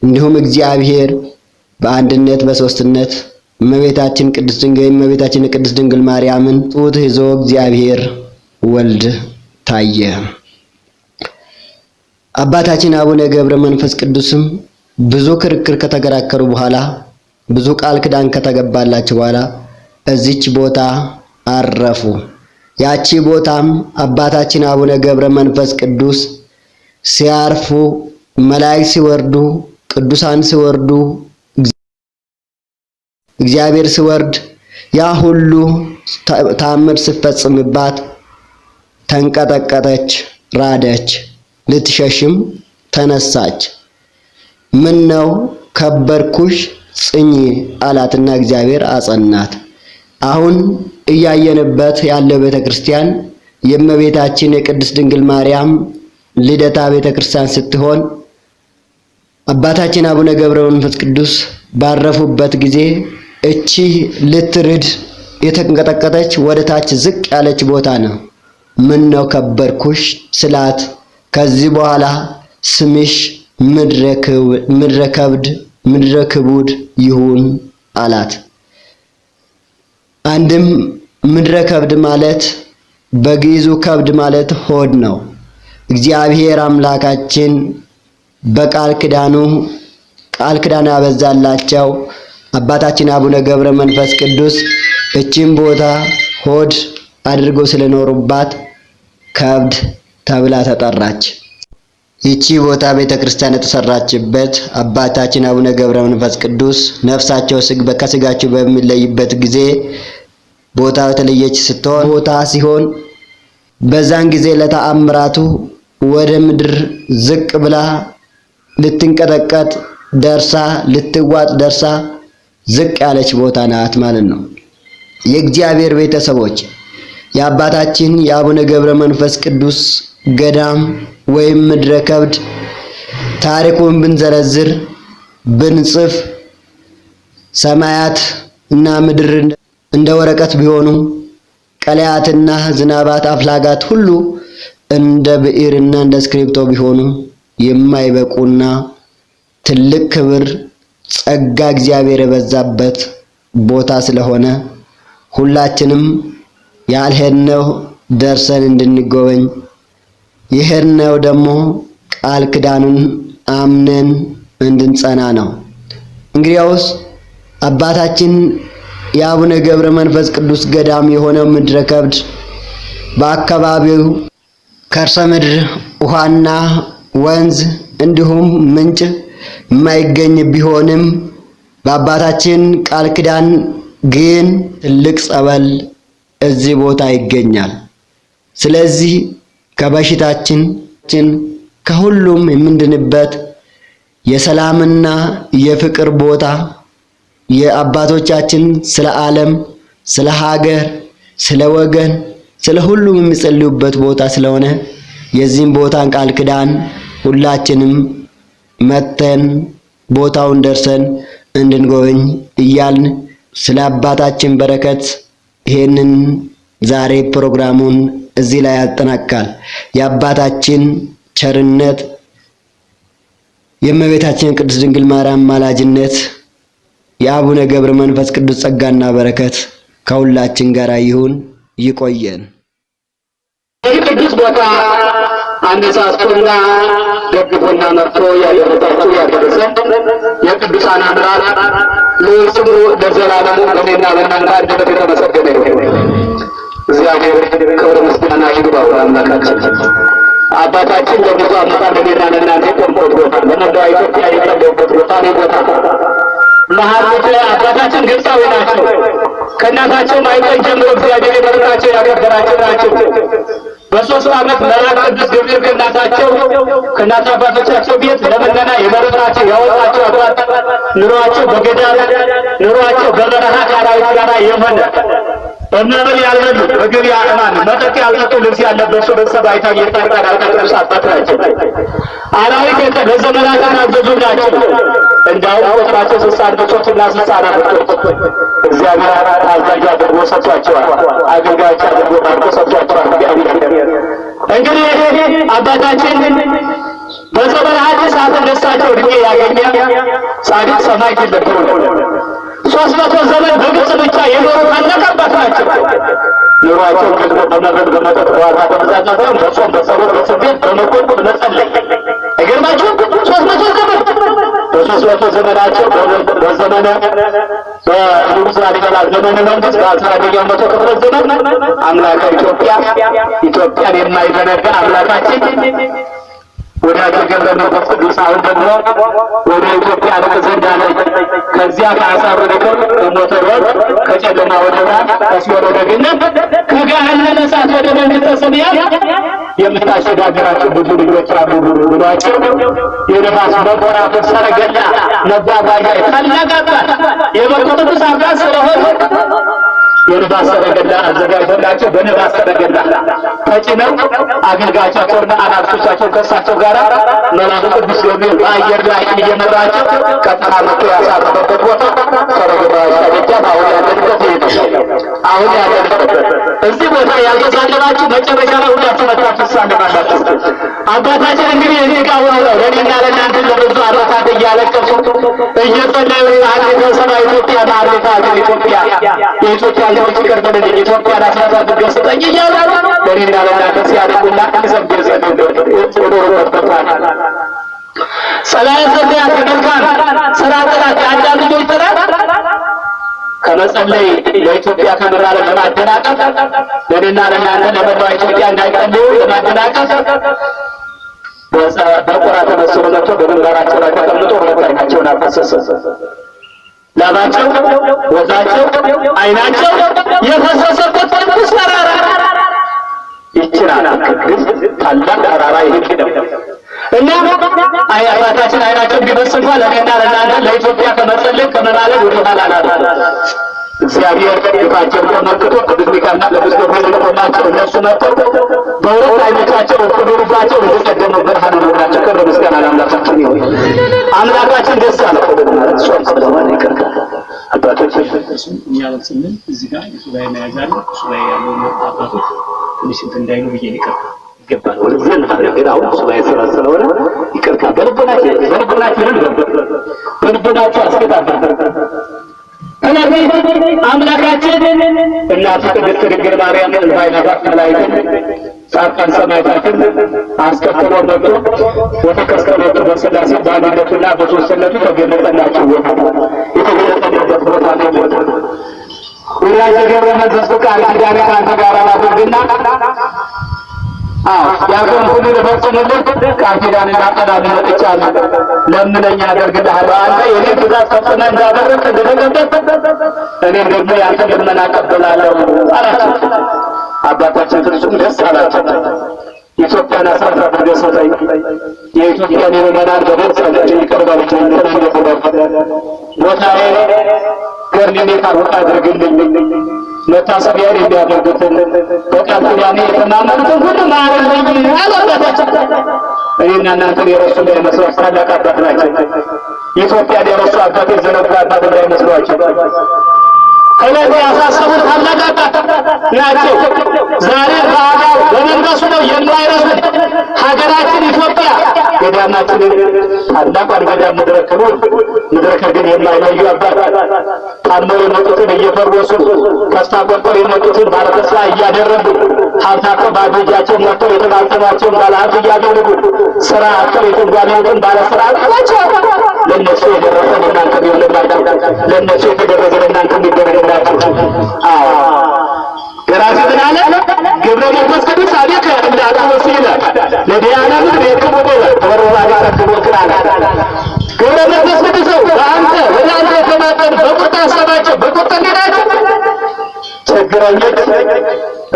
እንዲሁም እግዚአብሔር በአንድነት በሶስትነት እመቤታችን ቅድስት ድንግል እመቤታችን ቅድስት ድንግል ማርያምን ጡት ይዞ እግዚአብሔር ወልድ ታየ። አባታችን አቡነ ገብረ መንፈስ ቅዱስም ብዙ ክርክር ከተከራከሩ በኋላ ብዙ ቃል ኪዳን ከተገባላቸው በኋላ እዚች ቦታ አረፉ። ያቺ ቦታም አባታችን አቡነ ገብረ መንፈስ ቅዱስ ሲያርፉ መላእክት ሲወርዱ፣ ቅዱሳን ሲወርዱ፣ እግዚአብሔር ሲወርድ ያ ሁሉ ታምር ሲፈጽምባት ተንቀጠቀጠች፣ ራደች፣ ልትሸሽም ተነሳች። ምን ነው ከበርኩሽ ጽኚ አላትና እግዚአብሔር አጸናት። አሁን እያየንበት ያለው ቤተክርስቲያን የእመቤታችን የቅድስት ድንግል ማርያም ልደታ ቤተክርስቲያን ስትሆን አባታችን አቡነ ገብረ መንፈስ ቅዱስ ባረፉበት ጊዜ እቺ ልትርድ የተንቀጠቀጠች ወደ ታች ዝቅ ያለች ቦታ ነው። ምን ነው ከበርኩሽ ስላት ከዚህ በኋላ ስምሽ ምድረ ከብድ ምድረ ክቡድ ይሁን አላት። አንድም ምድረ ከብድ ማለት በግዕዙ ከብድ ማለት ሆድ ነው። እግዚአብሔር አምላካችን በቃል ኪዳኑ ቃል ኪዳን ያበዛላቸው አባታችን አቡነ ገብረ መንፈስ ቅዱስ እቺን ቦታ ሆድ አድርጎ ስለኖሩባት ከብድ ተብላ ተጠራች። ይቺ ቦታ ቤተክርስቲያን የተሰራችበት አባታችን አቡነ ገብረ መንፈስ ቅዱስ ነፍሳቸው ከስጋቸው በሚለይበት ጊዜ ቦታ የተለየች ስትሆን ቦታ ሲሆን በዛን ጊዜ ለተአምራቱ ወደ ምድር ዝቅ ብላ ልትንቀጠቀጥ ደርሳ ልትዋጥ ደርሳ ዝቅ ያለች ቦታ ናት ማለት ነው። የእግዚአብሔር ቤተሰቦች የአባታችን የአቡነ ገብረ መንፈስ ቅዱስ ገዳም ወይም ምድረ ከብድ ታሪኩን ብንዘረዝር ብንጽፍ ሰማያት እና ምድር እንደ ወረቀት ቢሆኑ ቀለያትና ዝናባት አፍላጋት ሁሉ እንደ ብዕርና እንደ እስክሪብቶ ቢሆኑ የማይበቁና ትልቅ ክብር ጸጋ እግዚአብሔር የበዛበት ቦታ ስለሆነ ሁላችንም ያልሄድነው ደርሰን እንድንጎበኝ የሄድነው ደግሞ ቃል ኪዳኑን አምነን እንድንጸና ነው። እንግዲያውስ አባታችን የአቡነ ገብረ መንፈስ ቅዱስ ገዳም የሆነው ምድረ ከብድ በአካባቢው ከርሰ ምድር ውሃና ወንዝ እንዲሁም ምንጭ የማይገኝ ቢሆንም በአባታችን ቃል ኪዳን ግን ትልቅ ጸበል እዚህ ቦታ ይገኛል። ስለዚህ ከበሽታችን ከሁሉም የምንድንበት የሰላምና የፍቅር ቦታ የአባቶቻችን ስለ ዓለም፣ ስለ ሀገር፣ ስለ ወገን፣ ስለ ሁሉም የሚጸልዩበት ቦታ ስለሆነ የዚህም ቦታን ቃል ኪዳን ሁላችንም መተን ቦታውን ደርሰን እንድንጎበኝ እያልን ስለ አባታችን በረከት ይሄንን ዛሬ ፕሮግራሙን እዚህ ላይ ያጠናቅቃል። የአባታችን ቸርነት የእመቤታችን ቅድስት ድንግል ማርያም ማላጅነት የአቡነ ገብረ መንፈስ ቅዱስ ጸጋና በረከት ከሁላችን ጋር ይሁን። ይቆየን።
ይህ ቅዱስ ቦታ አነሳስቶና ደግፎና መርቶ ያደረሳችሁ ያደረሰን የቅዱሳን አምላክ ልዑል ስሙ ለዘላለሙ በእኔና በእናንተ አንደበት የተመሰገነ ይሁን። እግዚአብሔር ክብር ምስጋና ይግባው። አምላካችን አባታችን ለብዙ ዓመታት ለእኔና ለእናንተ የቆምበት ቦታ፣ ለመላዋ ኢትዮጵያ የጸለዩበት ቦታ ነው። ቦታ መሀል አባታችን ግብፃዊ ናቸው። ከእናታቸው ማኅፀን ጀምሮ እግዚአብሔር የመረጣቸው ያከበራቸው ናቸው። በ3 ዓመት መልአክ ቅዱስ ገብርኤል ከእናታቸው ከእናት አባቶቻቸው ቤት ለምነና የመረጣቸው ያወጣቸው አባት፣ ኑሯቸው በገዳም፣ ኑሯቸው በበረሃ ከአራዊት ጋር የሆነ፣ በመብል ያልበሉ፣ ምግብ ያማን መጠጥ ያልጠጡ፣ ልብስ ያልለበሱ ቤተሰብ አይታ የጻድቃን ቅዱስ አባት ናቸው። አራዊት ለዘመናት የታዘዙ ናቸው። እንዳውም ቁጥራቸው 63 እና 64 እግዚአብሔር ታዛዥ አድርጎ ሰጥቷቸዋል። አገልጋዮች አድርጎ ባርኮ ሰጥቷቸዋል። እንግዲህ አባታችን በዘመነ ሐዲስ እንደሳቸው እድሜ ያገኘ ጻድቅ ሰማዕት ነበሩ። 300 ዘመን በግብፅ ብቻ የኖሩ ታላቅ አባት ናቸው። ኑሯቸው ደግሞ በመብል በመጠጥ በዋዛ በመዛኛ ሳይሆን በጾም፣ በጸሎት፣ በስግደት፣ በመቆም፣ በመጸለይ። አይገርማችሁም? 300 ዘመን፣ በ300 ዘመናቸው በዘመነ በንጉሥ ላሊበላ ዘመነ መንግስት በ11ኛው መቶ ክፍለ ዘመን አምላከ ኢትዮጵያ፣ ኢትዮጵያን የማይዘነጋ አምላካችን ወዳጅ ገብረ መንፈስ ቅዱስ አሁን ደግሞ ወደ ኢትዮጵያ ልቅ ዘንድ አለ። ከዚያ ከአሳር ወደ ከብት፣ ከሞተ ሕይወት፣ ከጨለማ ወደ ብርሃን፣ ከሲኦል ወደ ገነት፣ ከገሃነመ እሳት ወደ መንግሥተ ሰማያት የምታሸጋግራቸው ብዙ ልጆች አሉ ብሏቸው የነፋስ መጎናፈፍ ሰረገላ መጓጓዣ፣ ታላቅ አባት የበቁ ቅዱስ አባት ስለሆኑ የንፋስ ሰረገላ አዘጋጅቶላቸው በንፋስ ሰረገላ ተጭነው አገልጋዮቻቸውና አናብስቶቻቸው ከእሳቸው ጋር መልአኩ ቅዱስ ገብርኤል በአየር ላይ እየመራቸው ቀጥታ መጥቶ ያሳረፈበት ቦታ ሰረገላ ደጃፍ አሁን ያለንበት ይሄ ነው። አሁን ያለንበት እዚህ ቦታ ያልተሳለማችሁ መጨረሻ ላይ ሁላችሁ መጥታችሁ ትሳለማላችሁ። አባታችን እንግዲህ እዚህ ጋር ሆነው ለእኔና ለእናንተ ለብዙ ዓመታት እያለቀሱ እየጸለዩ አሌተ ሰማይ ኢትዮጵያ፣ ማሌታ ኢትዮጵያ፣ የኢትዮጵያ ልጆች ይቅር በለኝ፣ ኢትዮጵያን አስራት አድርገህ ስጠኝ እያሉ ለእኔና ለእናንተ ሲያደርጉና ሲሰግዱ የኖሩበት ቦታ ነው። ጸላኤ ሰናያት የመልካም ስራ ጠላት፣ የአዳም ልጆች ጠላት ከመጸለይ ለኢትዮጵያ ከመራለ ለማደናቀፍ፣ ለእኔና ለእናንተ ለመላው ኢትዮጵያ እንዳይጸልዩ ለማደናቀፍ በቁራ ተመስሎ መጥቶ በግንባራቸው ላይ ተቀምጦ ሁለት ዓይናቸውን አፈሰሰ። ላባቸው፣ ወዛቸው፣ ዓይናቸው የፈሰሰበት ቅዱስ ተራራ ይችላል። ቅዱስ ታላቅ ተራራ ይሄ ነው። እና አይ አባታችን ዓይናቸው ቢበስ እንኳን ለእኔና ለእናንተ ለኢትዮጵያ ከመጸለይ ከመማለድ ወደ ኋላ አላሉ። እግዚአብሔር ግፋቸውን ተመልክቶ ቅዱስ ሚካኤልና ቅዱስ ገብርኤል ልኮላቸው እነሱ መጥተው በሁለት ዓይኖቻቸው እኩል ልባቸው እንደቀደመው ብርሃን ሆኖላቸው ክብር ምስጋና ለአምላካችን ይሁን። አምላካችን ደስ አለው ማለት ጾም ስለሆነ ይቅርታ አባቶች።
እኛ ስንል እዚህ ጋር የሱባኤ መያዝ አለ። ሱባኤ ያለው አባቶች ትንሽ እንትን እንዳይሉ ብዬ ይቅርታ
ይገባል። ወደዚህ እንፋለን፣ ግን አሁን ሱባኤ ስራ ስለሆነ ይቅርታ። በልቦናችን በልቦናችን በልቦናችሁ አስገባባ። ስለዚህ አምላካችን እናቱ ቅድስት ድንግል ማርያም እልፍ መላእክትን፣ ጻድቃን ሰማዕታትን አስከትሎ መጥቶ ወተከስተመቱ በሥላሴ በአንድነቱና በሦስትነቱ ተገለጠላቸው ቦታ፣ የተገለጠበት ቦታ ነው። ቦታ ወዳጄ ገብረ መንፈስ ቃል ኪዳኔ ከአንተ ጋር ላድርግና፣ አዎ ያልከውን ሁሉ ልፈጽምልህ ቃል ኪዳን ላጸናልህ መጥቻለሁ። ለምነኝ አደርግልሃለሁ። አንተ የኔን ትእዛዝ ፈጽመህ እንዳደረግህ እንደተቀበልክ እኔም ደግሞ ያንተን ልመና እቀበላለሁ አላቸው። አባታችን ፍጹም ደስ አላቸው። ኢትዮጵያን አስራት አድርገህ ስጠኝ፣ የኢትዮጵያን የምዕመናን በደል ይቅር በለኝ፣ ቦታዬ ገድሌን የታወቀ አድርግልኝ፣ መታሰቢያን የሚያደርጉትን በቃል ኪዳኔ የተማመኑትን ሁሉ ማርልኝ አሉ አባታችን። እኔና እናንተን የረሱ እንዳይመስሏችሁ ታላቅ አባት ናቸው። ኢትዮጵያን የረሱ አባት፣ የዘነጉ አባት እንዳይመስሏቸው። ከለዚህ ያሳሰቡን ታላቅ አባት ናቸው። ዛሬ በአካል በመንፈሱ ነው የማይረሱን። ሀገራችን ኢትዮጵያ ገዳማችንን ታላቋን ገዳም ምድረ ክቡር ምድረ ከርቤን የማይለዩ አባት ታመው የመጡትን እየፈወሱ፣ ተስፋ ቆርጠው የመጡትን ባለተስፋ እያደረጉ፣ ሀብታቸው ባዶ እጃቸውን መጥተው የተማጸኗቸውን ባለሀብት እያደረጉ፣ ስራ አጥተው የተጓለሉትን ባለስራ አድርጓቸው። ለእነሱ የደረሰ ለእናንተ ይሆንላችሁ፣ ለእነሱ የተደረገ ለእናንተ የሚደረግላችሁ። አዎ፣ ደራሲ ምን አለ? ገብረ መንፈስ ቅዱስ አቤከ እንዳትወስ ይላል ለዲያና ምድር የክቡ ተወረባ ጋር አለ። ገብረ መንፈስ ቅዱስ በአንተ ወደ አንተ የተማጠኑ በቁጣ ሀሳባቸው በቁጣ ናቸው። ችግረኞች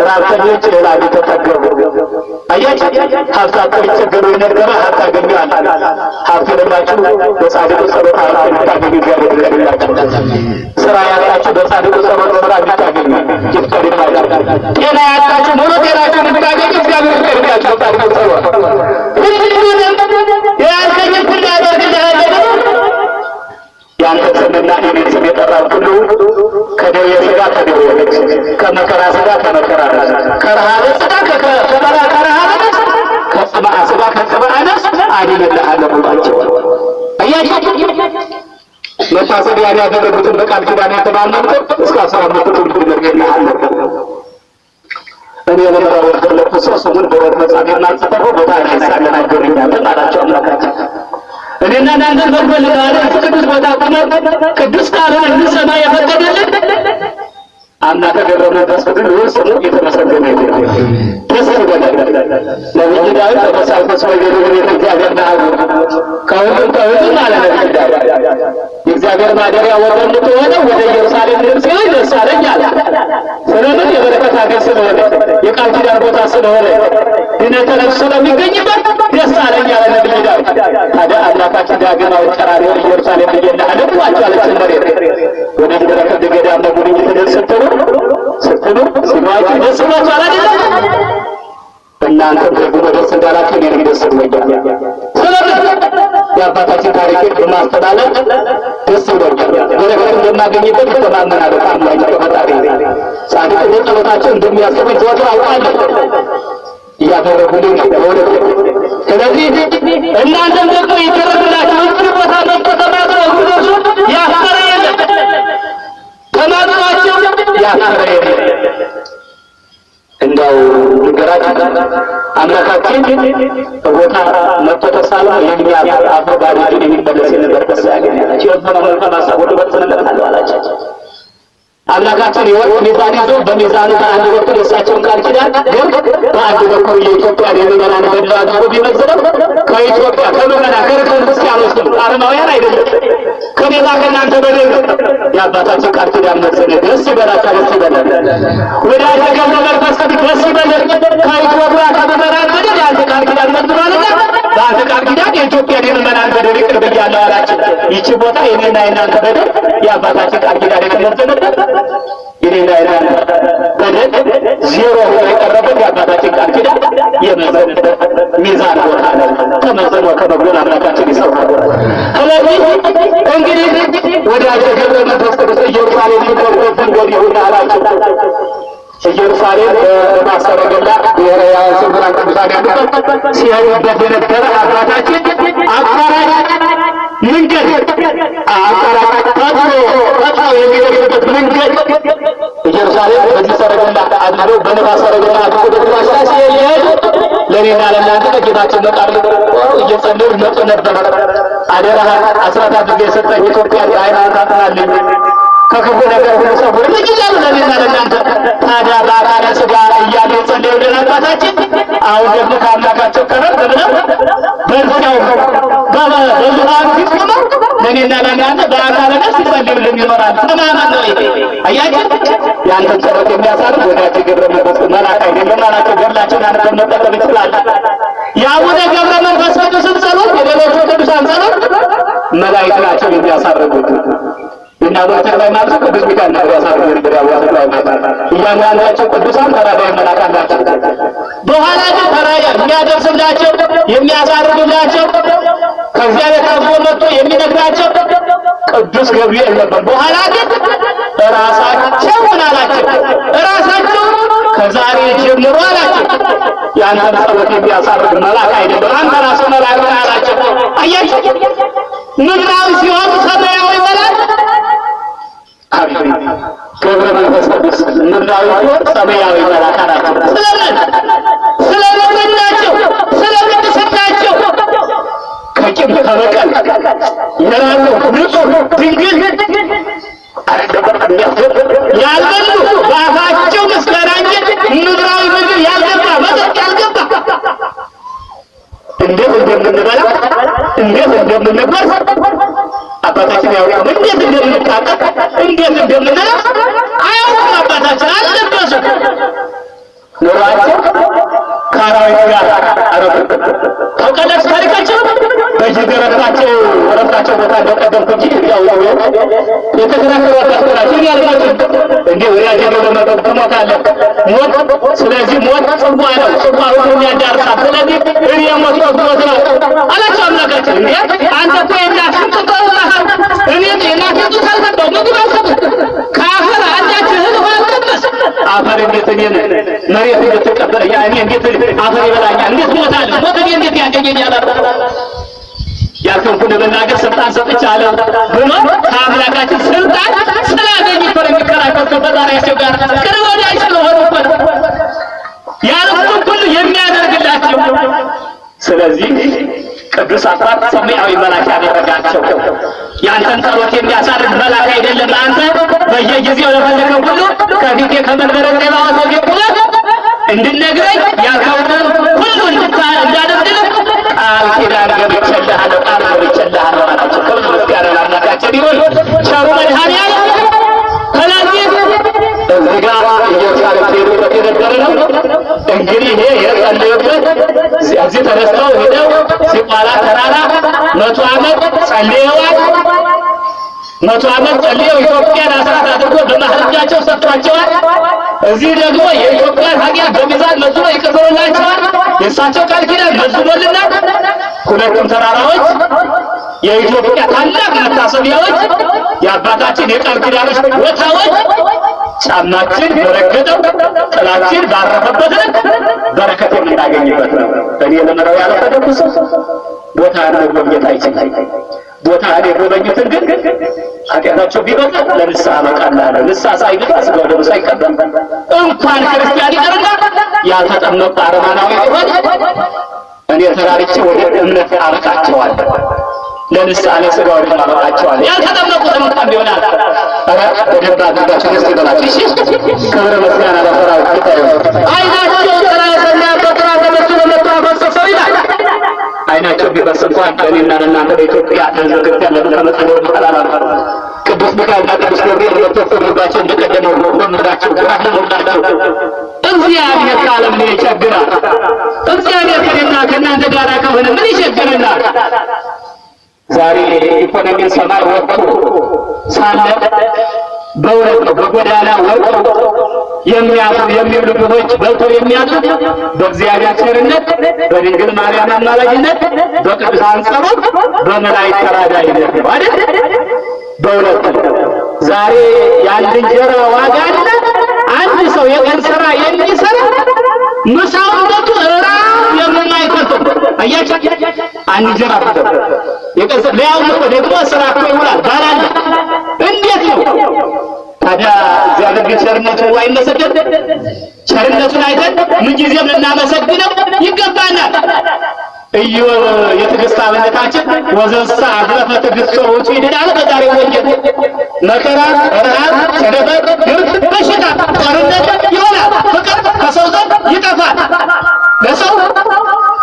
ራብተኞች ይላሉ ተጠገቡ። አያችሁ፣ ሀብታቸው ይቸገሩ የነበረ ሀብት አገኘዋል። ሀብት የሌላችሁ በጻድቁ ጸሎት ሀብት እንድታገኙ እግዚአብሔር ይፍቀድላችሁ። ስራ ያጣችሁ በጻድቁ ጸሎት ስራ እንድታገኙ ይፍቀድላችሁ። ጤና ያጣችሁ ሙሉ ጤናችሁን እንድታገኙ እግዚአብሔር ይፍቀድላችሁ በጻድቁ ጸሎት። ሁሉንም ያልከኝን ሁሉ አደርግልሃለሁ። ያንተ ስምና የኔን ስም የጠራው ሁሉ ከደዌ ሥጋ ከደዌ ነፍስ፣ ከመከራ ሥጋ ከመከራ ነፍስ፣ ከረሃበ ሥጋ ከረሃበ ነፍስ፣ ከጽምዓ ሥጋ ከጽምዓ ነፍስ አድንልሃለሁ ብሏቸዋል። አያችሁ፣ መታሰቢያን ያደረጉትን በቃል ኪዳን የተማመኑትን እስከ 15 ትውልድ እደርግልሃለሁ። እኔ ለመራው የፈለኩት ሰው ስሙን በወርቅ መጽሐፍ የማልጽፈው ቦታ ላይ ሳገናገሩኛለን አላቸው አምላካችን። እኔና እናንተን በፈልጋለ ቅዱስ ቦታ ቆመን ቅዱስ ቃሉን እንድንሰማ የፈቀደልን አምላከ ገብረ መንፈስ ቅዱስ ልዑል ስሙ የተመሰገነ ይሁን። ደስ ይበለን። ነቢዩ ዳዊት ተመሳልፎ ሰው ቤተ እግዚአብሔር ናሁ ከሁሉም ከሁሉም አለ ነቢዩ ዳዊት የእግዚአብሔር ማደሪያ ወደ የምትሆነው ወደ ኢየሩሳሌም ልብ ሲሆን ደስ አለኝ አለ። ስለምን? የበረከት ሀገር ስለሆነ፣ የቃል ኪዳን ቦታ ስለሆነ፣ ድነተ ነፍስ ስለሚገኝበት ደስ አለኝ አለ ነቢዩ ዳዊት። ታዲያ አምላካችን ዳግማዊ ቀራንዮ ኢየሩሳሌም ብዬልሃለሁ ብሏቸዋል። አለችን መሬት ወደ ምድረ ከብድ ገዳም ለጉብኝት ደስ ስትሉ ሲሏችሁ ደስ ብሏችኋል አይደለም? እናንተም ደግሞ ደስ እንዳላችሁ እኔንም ደስ ብሎኛል። ስለምን? የአባታችን ታሪክን በማስተላለፍ ደስ ብሎኛል። በረከት እንደማገኝበት እተማመናለሁ። ከአምላኬ ከፈጣሪ ጻድቅ ጸሎታቸው እንደሚያስቡኝ ዘወትር አውቃለሁ። እያደረጉልኝ ነው በእውነት። ስለዚህ እናንተም ደግሞ ይደረግላችሁ። እዚህ ቦታ መጥቶ ተማጥኖ እግሩ ደርሶ ያፈረ የለም። ተማጥኗቸው ያፈረ የለም። እንደው ንገራችሁ፣ አምላካችን በቦታ መጥቶ ተሳልሞ የሚያፍር አፍሮ ባዶ እጁን የሚመለስ የነበር ደስ ያገኛላቸው የሆነ መልካም ሀሳብ ሁሉ ፈጽምለታለሁ አላቸው። አምላካችን የወርቅ ሚዛን ይዞ በሚዛኑ በአንድ በኩል የእሳቸውን ቃል ኪዳን ግን በአንድ በኩል የኢትዮጵያን የምዕመናን በድል አድርጎ ቢመዝነው ከኢትዮጵያ ከምዕመናን ከክርስቲያኖች ነው፣ አረማውያን አይደለም። ከኔና ከእናንተ በደል ነው። የአባታችን ቃል ኪዳን መዘነ። ደስ ይበላችሁ፣ ደስ ይበላል። ወዳጄ ገብረ መንፈስ ቅዱስ ደስ ይበልህ። ከኢትዮጵያ ከምዕመናን በደል የአንተ ቃል ኪዳን መዝኗልና በአንተ ቃል ኪዳን የኢትዮጵያን የምዕመናን በደል ይቅር ብያለሁ አላቸው። ይቺ ቦታ የኔና የእናንተ በደል የአባታችን ቃል ኪዳን የተመዘነበት፣ የኔና የእናንተ በደል ዜሮ ሆኖ የቀረበት የአባታችን ቃል ኪዳን የመዘነበት ሚዛን ቦታ ነው። ተመዝኖ ከመጉደል አምላካችን ይሰውራል። ስለዚህ እንግዲህ ወዳጄ ገብረ መንፈስ ቅዱስ ኢየሩሳሌም ሊደርበት መንገድ ይሁን አላቸው። ኢየሩሳሌም በማሰረገላ ብሔረ ሕያዋን ስውራን ቅዱሳን ያሉበት ሲሄዱበት የነበረ አባታችን አቋራጭ መንገድ፣ አቋራጭ ፈጥኖ ፈጥኖ የሚደርስበት መንገድ ኢየሩሳሌም በዚህ ሰረገላ አድርጎ በነፋስ ሰረገላ አድርጎ በግራሽ ላይ ሲሄዱ ለእኔና ለእናንተ ከጌታችን መቃብር እየጸለዩ መጡ ነበር። አደራህን አስራት አድርገህ የሰጠኝ ኢትዮጵያን በሃይማኖት አጽናልኝ፣ ከክፉ ነገር ሁሉ ሰውርልኝ እያሉ ለእኔና ለእናንተ ታዲያ በአካለ ሥጋ እያሉ የጸለዩልን አባታችን አሁን ደግሞ ከአምላካቸው ቀረብ ብለው በዚያው በዙፋኑ ፊት ቆመው ለእኔና ለእናንተ በአካለ ነፍስ ይጸልዩልን ይኖራል። ተማመን ነው ይሄ። አያችሁ፣ የአንተን ጸሎት የሚያሳርግ ወዳጅ ገብረ መንፈስ መልአክ አይደለም አላቸው። ገድላቸውን አንብበን መጠቀም እንችላለን። የአቡነ ገብረ መንፈስ ቅዱስን ጸሎት፣ የሌሎቹ ቅዱሳን ጸሎት መላእክት ናቸው የሚያሳርጉት። እና አቡነ ተክለ ሃይማኖት ቅዱስ ሚካኤል ነበር ያሳርጉ ነበር። አቡነ ተክለ ሃይማኖት እያንዳንዳቸው ቅዱሳን ተራዳኢ መልአክ አላቸው። በኋላ ግን ተራዳኢ የሚያደርስላቸው፣ የሚያሳርግላቸው፣ ከእግዚአብሔር ታዞ መጥቶ የሚነግራቸው፣ ቅዱስ ገብርኤል ነበር። በኋላ ግን ራሳቸውን አላቸው፣ ራሳቸው ከዛሬ ጀምሮ አላቸው ያንተን ጸሎት የሚያሳርግ መልአክ አይደለም፣ አንተ ራስህ መልአክ ነህ አላቸው። አያችሁ፣ ምድራዊ ሲሆን ሰማያዊ መልአክ ገብረ መንፈስ ቅዱስ ምድራዊ ሲሆን ሰማያዊ መልአክ አላቸው። ስለምን? ስለ ንጽሕናቸው፣ ስለ ቅድስናቸው ከቂም ከበቀል የራቁ ንጹሕ ድንግል ያልበሉ በአፋቸው ምስጋና እንጂ ምድራዊ ምግብ ያልገባ መጠጥ ያልገባ እንዴት እንደምንበላ እንዴት እንደምንጎርስ አባታችን ያውቃል። እንዴት እንደምንታጠቅ እንዴት እንደምንለብስ አያውቁም። አባታችን አልለበሱም። ኑሯቸው ከአራዊት ጋር አረጉ። ታውቃላችሁ ታሪካቸው። በጊዜ ረፍታቸው ረፍታቸው ቦታ እንደቀደምኩ እንጂ ያው የተከራከሩ አባቶች ናቸው። እኔ አልሞትም እንዴ ወዳጄ ገብረ መንፈስ ትሞታለህ። ሞት ስለዚህ ሞት ጽዋ ነው። ጽዋ ሁሉን ያዳርሳል። ስለዚህ እኔ ሞት ሞት ነው አላቸው አምላካችን። እንዴ አንተ እኮ የእናትህን ጡት ጠብተሃል። እኔ የእናትህን ጡት አልጠባሁም፣ ምግብ አልሰጥም። ከአፈር አንዳች እህል ውሃ አልቀመስም። አፈር እንዴት እኔን መሬት እንዴት ትቀበለኛ? እኔ እንዴት አፈር ይበላኛል? እንዴት ሞታለሁ? ሞት እኔ እንዴት ያገኘኛል? ያልከውን ለመናገር ስልጣን ሰጥቻለሁ ብሎ ከአምላካችን ስልጣን ስላገኙ እኮ ነው የሚከራከሩ ከፈጣሪያቸው ጋር ቅርብ ወዳጅ ስለሆኑ እኮ ነው ያልኩትን ሁሉ የሚያደርግላቸው። ስለዚህ ቅዱስ አባት ሰማያዊ መልአክ ያደረጋቸው ያንተን ጸሎት የሚያሳርግ መልአክ አይደለም። አንተ በየጊዜው ለፈለገው ሁሉ ከፊቴ ከመንበረ ጸባዖት ወዲህ ቁመህ እንድነግረኝ ያልከውን ሁሉ እንዳደርግልህ ቃል ኪዳን ገብቼልሃለሁ፣ ቃል ገብቼልሃለሁ አላቸው። ክብር ምስጋና ለአምላካችን ይሁን ቸሩ መድኃኔዓለም። ስለዚህ እዚህ ጋር ኢየሩሳሌም ሲሄዱበት የነበረ ነው። እንግዲህ ይሄ የጸለዩበት እዚህ ተነስተው ሄደው ሲቋላ ተራራ 100 ዓመት ጸልየዋል። 100 ዓመት ጸልየው ኢትዮጵያን አስራት አድርጎ በመሃል እጃቸው ሰጥቷቸዋል። እዚህ ደግሞ የኢትዮጵያን ኃጢአት በሚዛን መዝኖ ይቅር ብሎላቸዋል። የእሳቸው ቃል ኪዳን መዝኖልናል። ሁለቱም ተራራዎች የኢትዮጵያ ታላቅ መታሰቢያዎች፣ የአባታችን የቃል ኪዳኖች ቦታዎች፣ ጫማችን በረገጠው ጥላችን ባረፈበት ልክ በረከት የምናገኝበት ነው። እኔ ልምረው ያልፈለኩ ሰው ቦታህን መጎብኘት አይችልም። ቦታህን የጎበኙትን ግን ኃጢአታቸው ቢበዛ ለንስሐ በቃላለሁ። ንስሐ ሳይገባ ሥጋው ደሙ ሳይቀበል እንኳን ክርስቲያን ይቅርና ያልተጠመቁ አረማናዊ ቢሆን እኔ ተራርቼ ወደ እምነት አበቃቸዋለሁ። ለንስሐ ለሥጋው ደሙ አበቃቸዋለሁ። ያልተጠመቁትም እንኳን ቢሆን ኧረ በደንብ አድርጋችሁ ደስ ይበላችሁ። እሺ፣ ክብር ምስጋና ለሰራዊት ጌታ ይሁን። ዓይናቸው ጥራ ሰናይ በጥራ ተመስሎ መጥቶ አፈሰሰው ይላል። ዓይናቸው ቢፈስ እንኳን ለእኔና ለእናንተ ለኢትዮጵያ ሕዝበ ክርስቲያን ለምን ከመጸለዩ በኋላ ቅዱስ ሚካኤልና ቅዱስ ገብርኤል መጥተው ፍርዱባቸው እንደቀደመው ሆኑላቸው፣ ብርሃን ሆኑላቸው። እግዚአብሔር ካለ ምን ይቸግራል? እግዚአብሔር ከእኔና ከእናንተ ጋር ከሆነ ምን ይቸግረናል? ዛሬ ኢኮኖሚን ሰማይ ወጥቶ ሳለ በእውነት ነው በጎዳና ወጥቶ የሚያድሩ የሚውሉ ድሆች በልተው የሚያድሩ በእግዚአብሔር ቸርነት በድንግል ማርያም አማላጅነት በቅዱሳን ጸሎት በመላእክት ተራዳኢነት ነው አይደል? በእውነት ነው። ዛሬ የአንድ እንጀራ ዋጋ አለ። አንድ ሰው የቀን ስራ የሚሰራ ምሳውን በልቶ እራት የማይከፍል አያችሁ፣ አንድ እንጀራ ፍቅር የቀን ስራ ሊያውም እኮ ደግሞ ስራ እኮ ይውላል ባል አለ። እንዴት ነው ታዲያ? እግዚአብሔር ግን ቸርነቱ አይመሰገን? ቸርነቱን አይተን ምንጊዜም ልናመሰግነው ይገባናል። ኢዮብ የትዕግስት አብነታችን ወዘንሳ አግረፈ ትዕግስቶ ውእቱ ይድናል። በዛሬው ወንጌል መከራ፣ ረሃብ፣ ቸነፈር፣ ድርቅ፣ በሽታ፣ ጦርነት ይሆናል። ፍቅር ከሰው ዘንድ ይጠፋል። ለሰው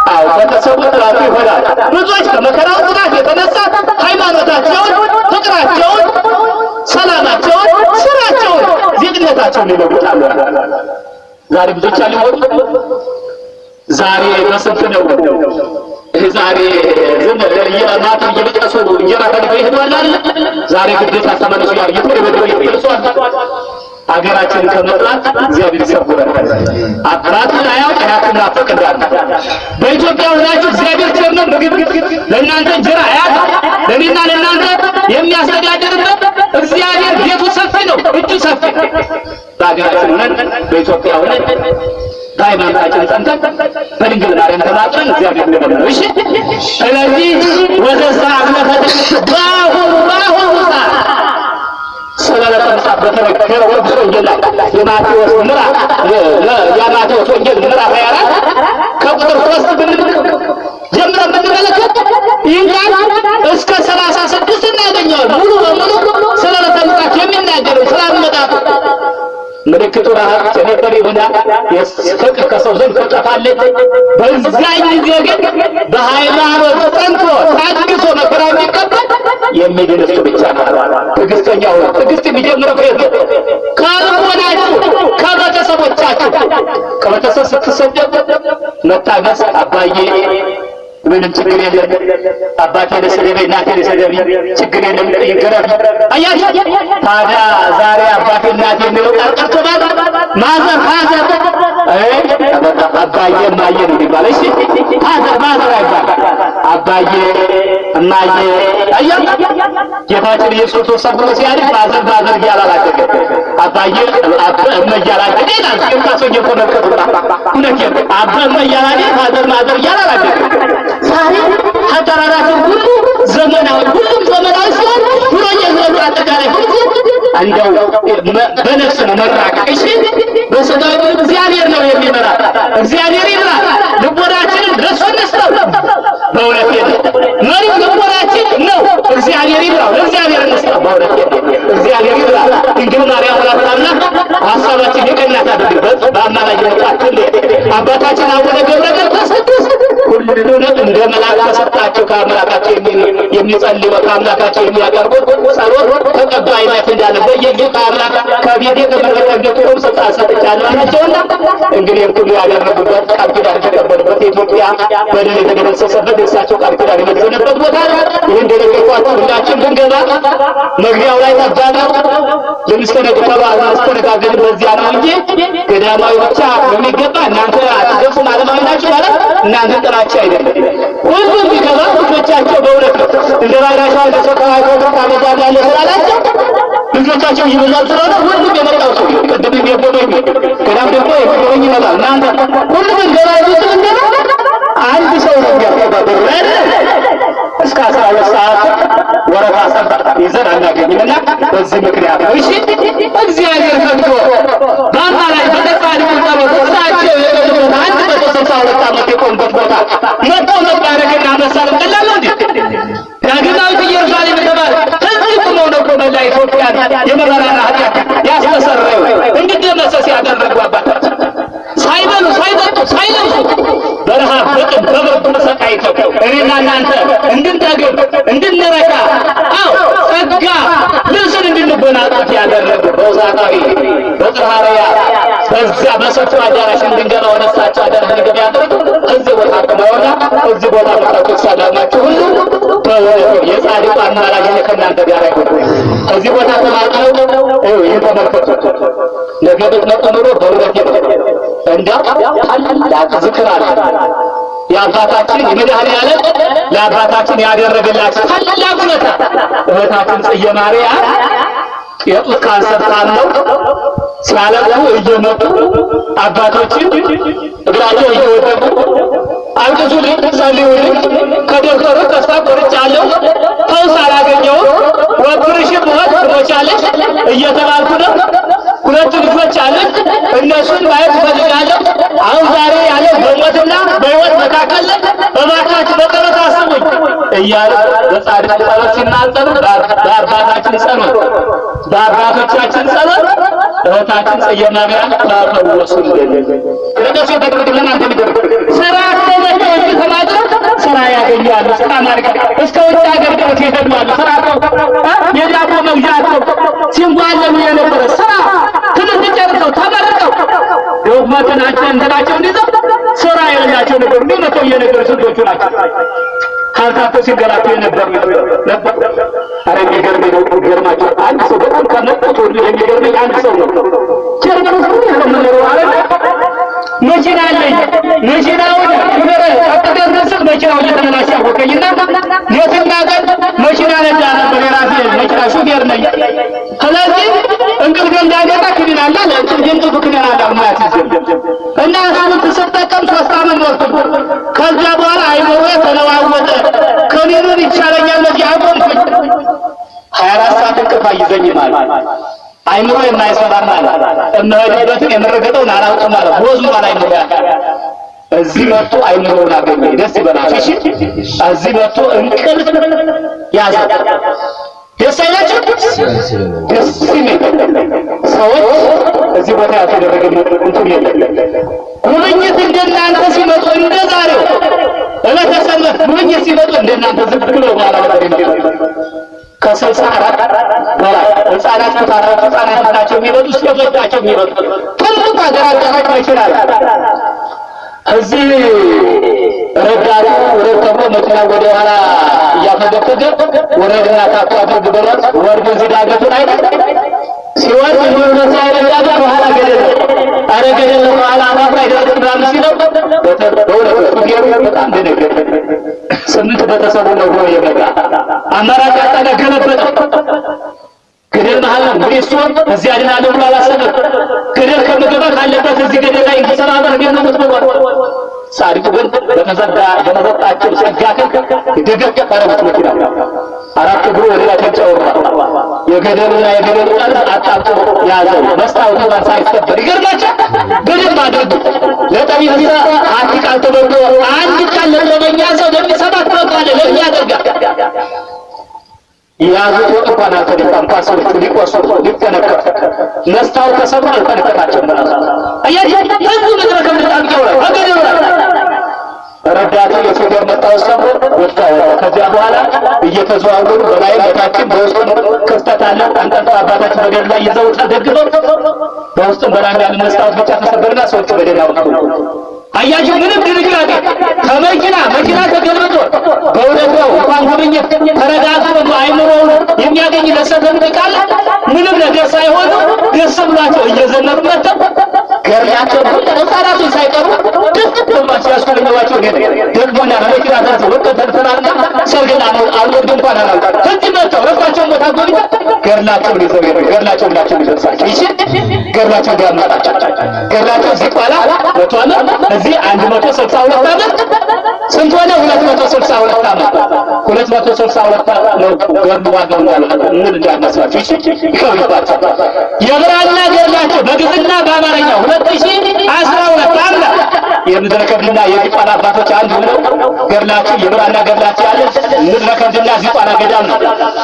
አዎ ከተሰው ጥላቱ ይሆናል። ብዙዎች ከመከራው ጽናት የተነሳ ሃይማኖታቸውን፣ ፍቅራቸውን፣ ሰላማቸውን፣ ስራቸውን፣ ዜግነታቸውን ይለውጣሉ። ዛሬ ብዙዎች አልሞቱ። ዛሬ በስንት ነው? ዛሬ ዝም ማቱ እየበጠሱ እንጀራ ፈልገው ይሄዳሉ አይደል? ዛሬ ግዴታ ተመለሱ ያር እየተደበደቡ ይመለሱ። ሀገራችንን ከመጥላት እግዚአብሔር ይሰውረን። አባቱን አያውቅ አያቱን ናፍቅ እንዳለ በኢትዮጵያ ሆናችሁ እግዚአብሔር ቸር ነው። ምግብ ለእናንተ እንጀራ አያጣም። ለእኔና ለእናንተ የሚያስተዳድርበት እግዚአብሔር ቤቱ ሰፊ ነው፣ እጁ ሰፊ። በሀገራችን ሆነን በኢትዮጵያ ሆነን በሃይማኖታችን ጸንተን በድንግል ማርያም ተማጽነን እግዚአብሔር እንደሆነ። እሺ፣ ስለዚህ ወዘሳ አግነፈት በአሁኑ ሰዓት ስለ ዕለተ ምጽአት በተነገረው ቅዱስ ወንጌል ላይ የማቴዎስ ምዕራፍ የማቴዎስ ወንጌል ምዕራፍ 24 ከቁጥር 3 ጀምረን ብንመለከት ይህን ቃል እስከ 36 እናገኘዋለን። ሙሉ በሙሉ ስለ ዕለተ ምጽአት የሚናገረው ስለ አመጣጡ ምልክቱ ረሃብ፣ ቸነፈር ይሆናል። ፍቅር ከሰው ዘንድ ትጠፋለች። በዛን ጊዜ ግን በሃይማኖት ጸንቶ ታግሶ መከራ የሚቀበል የሚድን እሱ ብቻ ነው። ትዕግስተኛ ሁኑ። ትዕግስት የሚጀምረው ከየት ነው? ከልቦናችሁ፣ ከቤተሰቦቻችሁ። ከቤተሰብ ስትሰደብ መታገስ፣ አባዬ ምንም ችግር የለም፣ አባቴ ለሰደበኝ እናቴ ለሰደበኝ ችግር የለም ይገረፍ። አያችሁ፣ ታዲያ ዛሬ አባቴ እናቴ የሚለው ቃል ቀርቶ mother father አባዬ እማዬ ነው የሚባለው። እሺ፣ father mother አይባልም። አባዬ እማዬ። አያ ጌታችን ኢየሱስ ክርስቶስ ሰው ሆኖ ሲያድግ father mother እያለ አላደገም። አባዬ አባ እመ እያለ አደገ ይላል። ሉቃስ ወንጌል ተመልከቱ። እውነቴን አባ እመ እያለ አደገ፣ father mother እያለ አላደገም። ዛሬ አጠራራችን ሁሉ ዘመናዊ፣ ሁሉም ዘመናዊ ሲሆን ድሮ የዘመኑ አጠቃላይ ሁሉ እንደው በነፍስ ነው መራቀቅ። እሺ፣ በስጋዊ እግዚአብሔር ነው የሚመራ። እግዚአብሔር ይምራ። ልቦናችንን ለእሱ እንስጠው። በእውነት መሪው ልቦናችን ነው። እግዚአብሔር ይምራው። ለእግዚአብሔር እንስጠው። በእውነት እግዚአብሔር ይምራ። ድንግል ማርያም ወላዲተ አምላክ ሀሳባችን የቀና ታድርግበት። በአማላጅነቷ አባታችን አቡነ ገብረ መንፈስ ቅዱስ ሁሉንም እንደ መልአክ ተሰጣቸው። ከአምላካቸው የሚጸልዩ ከአምላካቸው የሚያቀርቡት ጸሎት ተቀባይነት እንዳለ በየጊዜው ከአምላክ ከቤቴ ከመረቀ ስልጣን ሰጥቻለሁ አላቸውና እንግዲህ ሁሉ ያደረጉበት ቃል ኪዳን የተቀበሉበት የኢትዮጵያ በደል የተደመሰሰበት የእሳቸው ቃል ኪዳን የመዘነበት ቦታ ነው። ይህ እንደነገርኳችሁ ሁላችን ብንገባ መግቢያው ላይ ጠባብ ነው። ልንስተነጋገድ በዚያ ነው እንጂ ገዳማዊ ብቻ በሚገባ እናንተ አትገፉም አለማዊ ናችሁ ማለት እናንተ ጥላቻ አይደለም። ሁሉም ቢገባ ልጆቻቸው በእውነት ነው እንደ ባይራቸው አንድ ሰው ከዋይቶ ታመዛዛለ ስላላቸው ልጆቻቸው ይበዛል ስለሆነ ሁሉም የመጣው ሰው ቅድም የጎበኙ ገዳም ደግሞ የጎበኝ ይመጣል። እናንተ ሁሉም እንገባ ይዙት እንገባ አንድ ሰው ነው የሚያስተባብሩ እስከ 12 ሰዓት ወረፋ ይዘን አናገኝም እና በዚህ ምክንያት ነው። እሺ፣ እግዚአብሔር ፈቅዶ በአማላጅ በተጻድቁ ጸሎት እሳቸው የቆሙበት 162 ዓመት የቆሙበት ቦታ መጥቶ መባረክና መሳለም ቀላል ነው እንዴ? ዳግማዊት ኢየሩሳሌም የተባለ ከዚህ ቆመው ነው እኮ መላ ኢትዮጵያን የመራራና ኃጢአት ያስተሰረዩ እንዲደመሰስ ያደረጉ አባታችን ሳይበሉ ሳይጠጡ ሳይለብሱ በረሃብ በጥም በብርድ ተሰቃይተው እኔና እናንተ እንድንጠግብ እንድንረካ፣ አዎ ጸጋ ልብስን እንድንጎናጸፍ ያደረጉ በውሳጣዊ በጽርሐ በዚያ በሰፊው አዳራሽ እንድንገባ ወደ እሳቸው አዳራሽ እንድንገባ ያደረጉ እዚህ ቦታ ቆመውና እዚህ ቦታ መጣችሁ የተሳለማችሁ ሁሉ በእውነቱ የጻድቁ አማላጅነት ከእናንተ ጋር ይሁን። እዚህ ቦታ ተማጥነው ይህን ተመልከቱ። ነገ ብትመጡ ኑሮ በእውነት እንዲያው ታላቅ ዝክር አለ። የአባታችን የመድኃኔዓለም ለአባታችን ያደረገላቸው ታላቅ ውለታ እህታችን ጽጌ ማርያም የጡት ካንሰር ታመው ሲያለቅሱ እየመጡ አባቶችን እግራቸው እየወደቁ አልቅሱልኝ፣ ጸልዩልኝ፣ ከዶክተሩ ተስፋ ቆርጫለሁ፣ ፈውስ አላገኘሁም፣ ወብርሽም ሞት ትሞቻለሽ እየተባልኩ ነው። ሁለት ልጆች አሉኝ፣ እነሱን ማየት እፈልጋለሁ። አሁን ዛሬ ያለው በሞትና በሕይወት መካከል ነኝ። እባካችሁ በጸሎት አስቡኝ እያሉ በጻድቁ ጸሎት ሲማጸኑ በአባታችን ጸሎት በአባቶቻችን ጸሎት እህታችን ጽጌ ማርያም ተፈወሱልን። ለነሱ የተደረገልን አንተ የሚደረግ ስራ ተመተው ተማጥረው ስራ ያገኛሉ። ስራ ማድረግ እስከ ውጭ ሀገር ድረስ ይሄዳሉ። ስራ የዳቦ መግዣ አጥተው ሲንጓለሉ የነበረ ስራ ትምህርት ጨርሰው ተመርቀው ዶክመንታቸው እንትናቸውን ይዘው ስራ የሌላቸው ነበሩ። እንዲህ መተው እየነገሩ ስንቶቹ ናቸው ሀብታቸው ሲንገላቱ የነበሩ ነበር። ኧረ የሚገርመኝ ነው የሚገርማቸው አንድ ሰው በጣም ከመጡት ሁሉ ሁሉ የሚገርመኝ አንድ ሰው ነው። ጀርመን ውስጥ ነው የምኖረው አለ። መኪና አለኝ። መኪናውን ክብረ ቀጥተን ስል መኪናው እየተበላሸ አወቀኝና ሌትና ቀን መኪና ነዳ ነበር። የራሴ መኪና ሹፌር ነኝ። ስለዚህ እንቅልፍ እንዳይመጣ ክኒን አለ የእንቅልፍ ክኒን አለ ማለት እና እሱን ስጠቀም 3 ዓመት ኖርኩ። ከዚያ በኋላ አይምሮዬ ተለዋወጠ። ክኒኑን ይቻለኛል ለዚህ አቆምኩኝ። 24 ሰዓት እንቅልፍ አይዘኝም አለ። አይምሮ የማይሰራም አለ። የምሄድበትን የምረገጠውን አላውቅም አለ። ቦዝኗል አይምሮ። እዚህ መጥቶ አይምሮውን አገኘ። ደስ ይበላችሁ። እሺ፣ እዚህ መጥቶ እንቅልፍ ያዘ። ደስ አይላችሁ? ደስ የሚል ሰዎች እዚህ ቦታ ያልተደረገ እንትን የለም። ጉብኝት እንደናንተ ሲመጡ እንደ ዛሬው ዕለተ ሰንበት ጉብኝት ሲመጡ እንደናንተ ዝም ብሎ በኋላ ነበር የሚመጡ። ከ64 በላይ ህጻናት ከታራት ህጻናት ናቸው የሚመጡ፣ ሴቶች ናቸው የሚመጡ። ትልቅ ሀገር አቀፋጭ መኪና እዚህ ረዳቱ ውረድ ተብሎ መኪና ወደ ኋላ እያፈገፈገ ወረድና ታቶ አድርግ ብሏት ወርዶ እዚህ ዳገቱን አይደል ሲወርድ እንዲሁ ሳይረዳቱ ከኋላ ገደል ነው። ኧረ ገደል ነው ከኋላ አፋፍ ላይ ደረስ ምናምን ሲለው በእውነቱ ሹፌሩ በጣም ደነገጠ። 8 ቤተሰቡ ነው ብሎ የመጣ አማራጭ አጣና ገለበጠ። ገደል መሀል ነው እንግዲህ እሱ እዚህ አድናለሁ ብሎ አላሰበም። ገደል ከምገባ ካለበት እዚህ ገደል ላይ እንዲሰባበር ነው ብሏል። ጻድቁ ግን በተዘጋ በተሰጣቸው ጸጋ ደገፍ አደረጉት መኪናው። አራት እግሩ ወደ ላይ ተንጨወሯል። የገደሉና የገደሉ ጠርዝ አጣብቆ ያዘው። መስታወቱ እንኳን ሳይሰበር ይገርማቸዋል። በደንብ አድርጉ። ለጠቢብ አንድ ቃል ተበልቶ አንድ ቃል ለጥበበኛ ሰው ለሚሰማ ትበቃለህ፣ ለሚያደርጋል የያዙት ወጥ እንኳን አልተደፋም። እንኳን ሰዎቹ ሊቆስሉ ሊጠነከሩ መስታወት ተሰብሮ አልተነከታቸውም። ራሱ አያችሁ፣ ህዝቡ መድረክ ምጣብቂያው ላይ በገደሉ ላይ ረዳቱ የሾፌር መታወስ ሰብሮ ወጣ ወጣ። ከዚያ በኋላ እየተዘዋወሩ በላይም በታችም በውስጡም ክፍተት አለ። አንጠልጥለው አባታችን በገደል ላይ ይዘው ተደግፈው በውስጡም በላይም ያለ መስታወት ብቻ ተሰበርና ሰዎቹ በደህና ወጡ። አያችሁ፣ ምንም ድንጋጤ ከመኪና መኪና ተገልብጦ በእውነት ነው እንኳን ጉብኝት ተረጋግቶ አይምሮውን የሚያገኝ ለሰከንድ ቃል ምንም ነገር ሳይሆኑ ደስ ብሏቸው እየዘመሩ መጥተው ገድላቸው ህፃናቱን ሳይቀሩ ደስ ብሏቸው ያስጎበኘኋቸው እኔ ነኝ። ደግሞና በመኪና ተነስተው ወጥተው ተፈናቅለው ሰርግና አልወርድ እንኳን አላልኩም። እዚህ መጥተው ረሳቸውን ቦታ ጎብኝተው ገድላቸውን ይዘው ሄዱ። ገድላቸውን ላቸው ይደርሳቸው። እሺ፣ ገድላቸው እንዳያመጣቸው ገድላቸው ዝቋላ 100 ዓመት እዚህ 162 ዓመት ስንት ሆነ? 262 ዓመት 262 ነው። ገድሉ ዋጋው እንዳለ ምን እንዳይመስላችሁ። እሺ፣ ይከብድባቸው። የብራና ገድላቸው በግዕዝና በአማርኛ 2012 ዓመት የምድረ ከብድና የዝቋላ አባቶች አንድ ሆነው ገድላቸው የብራና ገድላቸው ያለ ምድረ ከብድና ዝቋላ ገዳም ነው።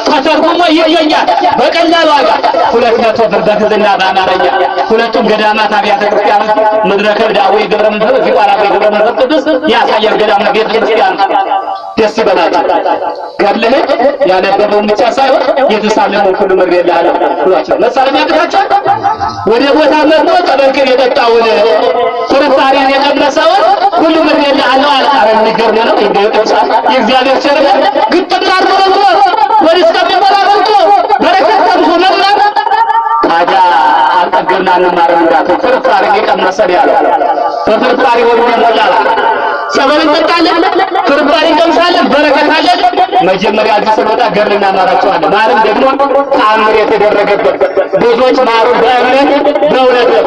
ተተርጉሞ ይገኛል በቀላል ዋጋ 200 ብር በግዕዝና በአማርኛ። ሁለቱም ገዳማት አብያተ ክርስቲያኖች ምድረ ከብድ አቡነ ገብረ መንፈስ ዝቋላ አቡነ ገብረ መንፈስ ቅዱስ ያሳየን ገዳም ነው። ቤተ ክርስቲያን ደስ ይበላችሁ። ገድልህን ያነበበውን ብቻ ሳይሆን የተሳለመውን ሁሉ ምሬልሃለሁ ብሏቸው መሳለም ያቅታቸዋል። ወደ ቦታ መጥቶ ጸበልክን የጠጣውን ፍርፋሪን የቀመሰውን ሁሉ ምሬልሃለሁ አለ። ኧረ የሚገርም ነው። እንደ ቅዱሳን የእግዚአብሔር ቸርነት ግጥም አድርጎ በልቶ ወደ እስከሚሞላ በልቶ በረከት ቀምሶ መማር ታዲያ አልጠገብን አንማርም እንዳትል ፍርፋሪን የቀመሰን ያለው በፍርፋሪ ሆዱ ሞላል። ጸበል እንጠጣለን፣ ፍርፋሪ እንቀምሳለን፣ በረከት አለን። መጀመሪያ እዚህ ስንወጣ ገድል እናማራቸዋለን። ማርም ደግሞ ተአምር የተደረገበት ብዙዎች ማሩን በእምነት በእውነት ነው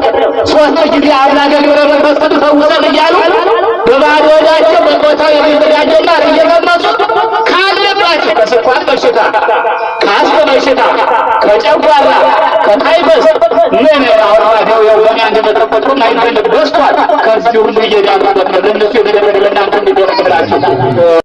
3 ጊዜ አምላከ ገብረ መንፈስ ቅዱስ ፈውሰን እያሉ በባዶ ሆዳቸው በቦታው የሚዘጋጀው ማር እየቀመሱ ካለባቸው ከስኳር በሽታ፣ ከአስም በሽታ፣ ከጨጓራ፣ ከታይፈስ ምን አሁን ደዌው በእኔ አንደበት ተቆጥሮ አይገለጥ በዝቷል። ከዚህ ሁሉ እየዳኑበት ነው። ለእነሱ የተደረገ ለእናንተ እንዲደረግላችሁ።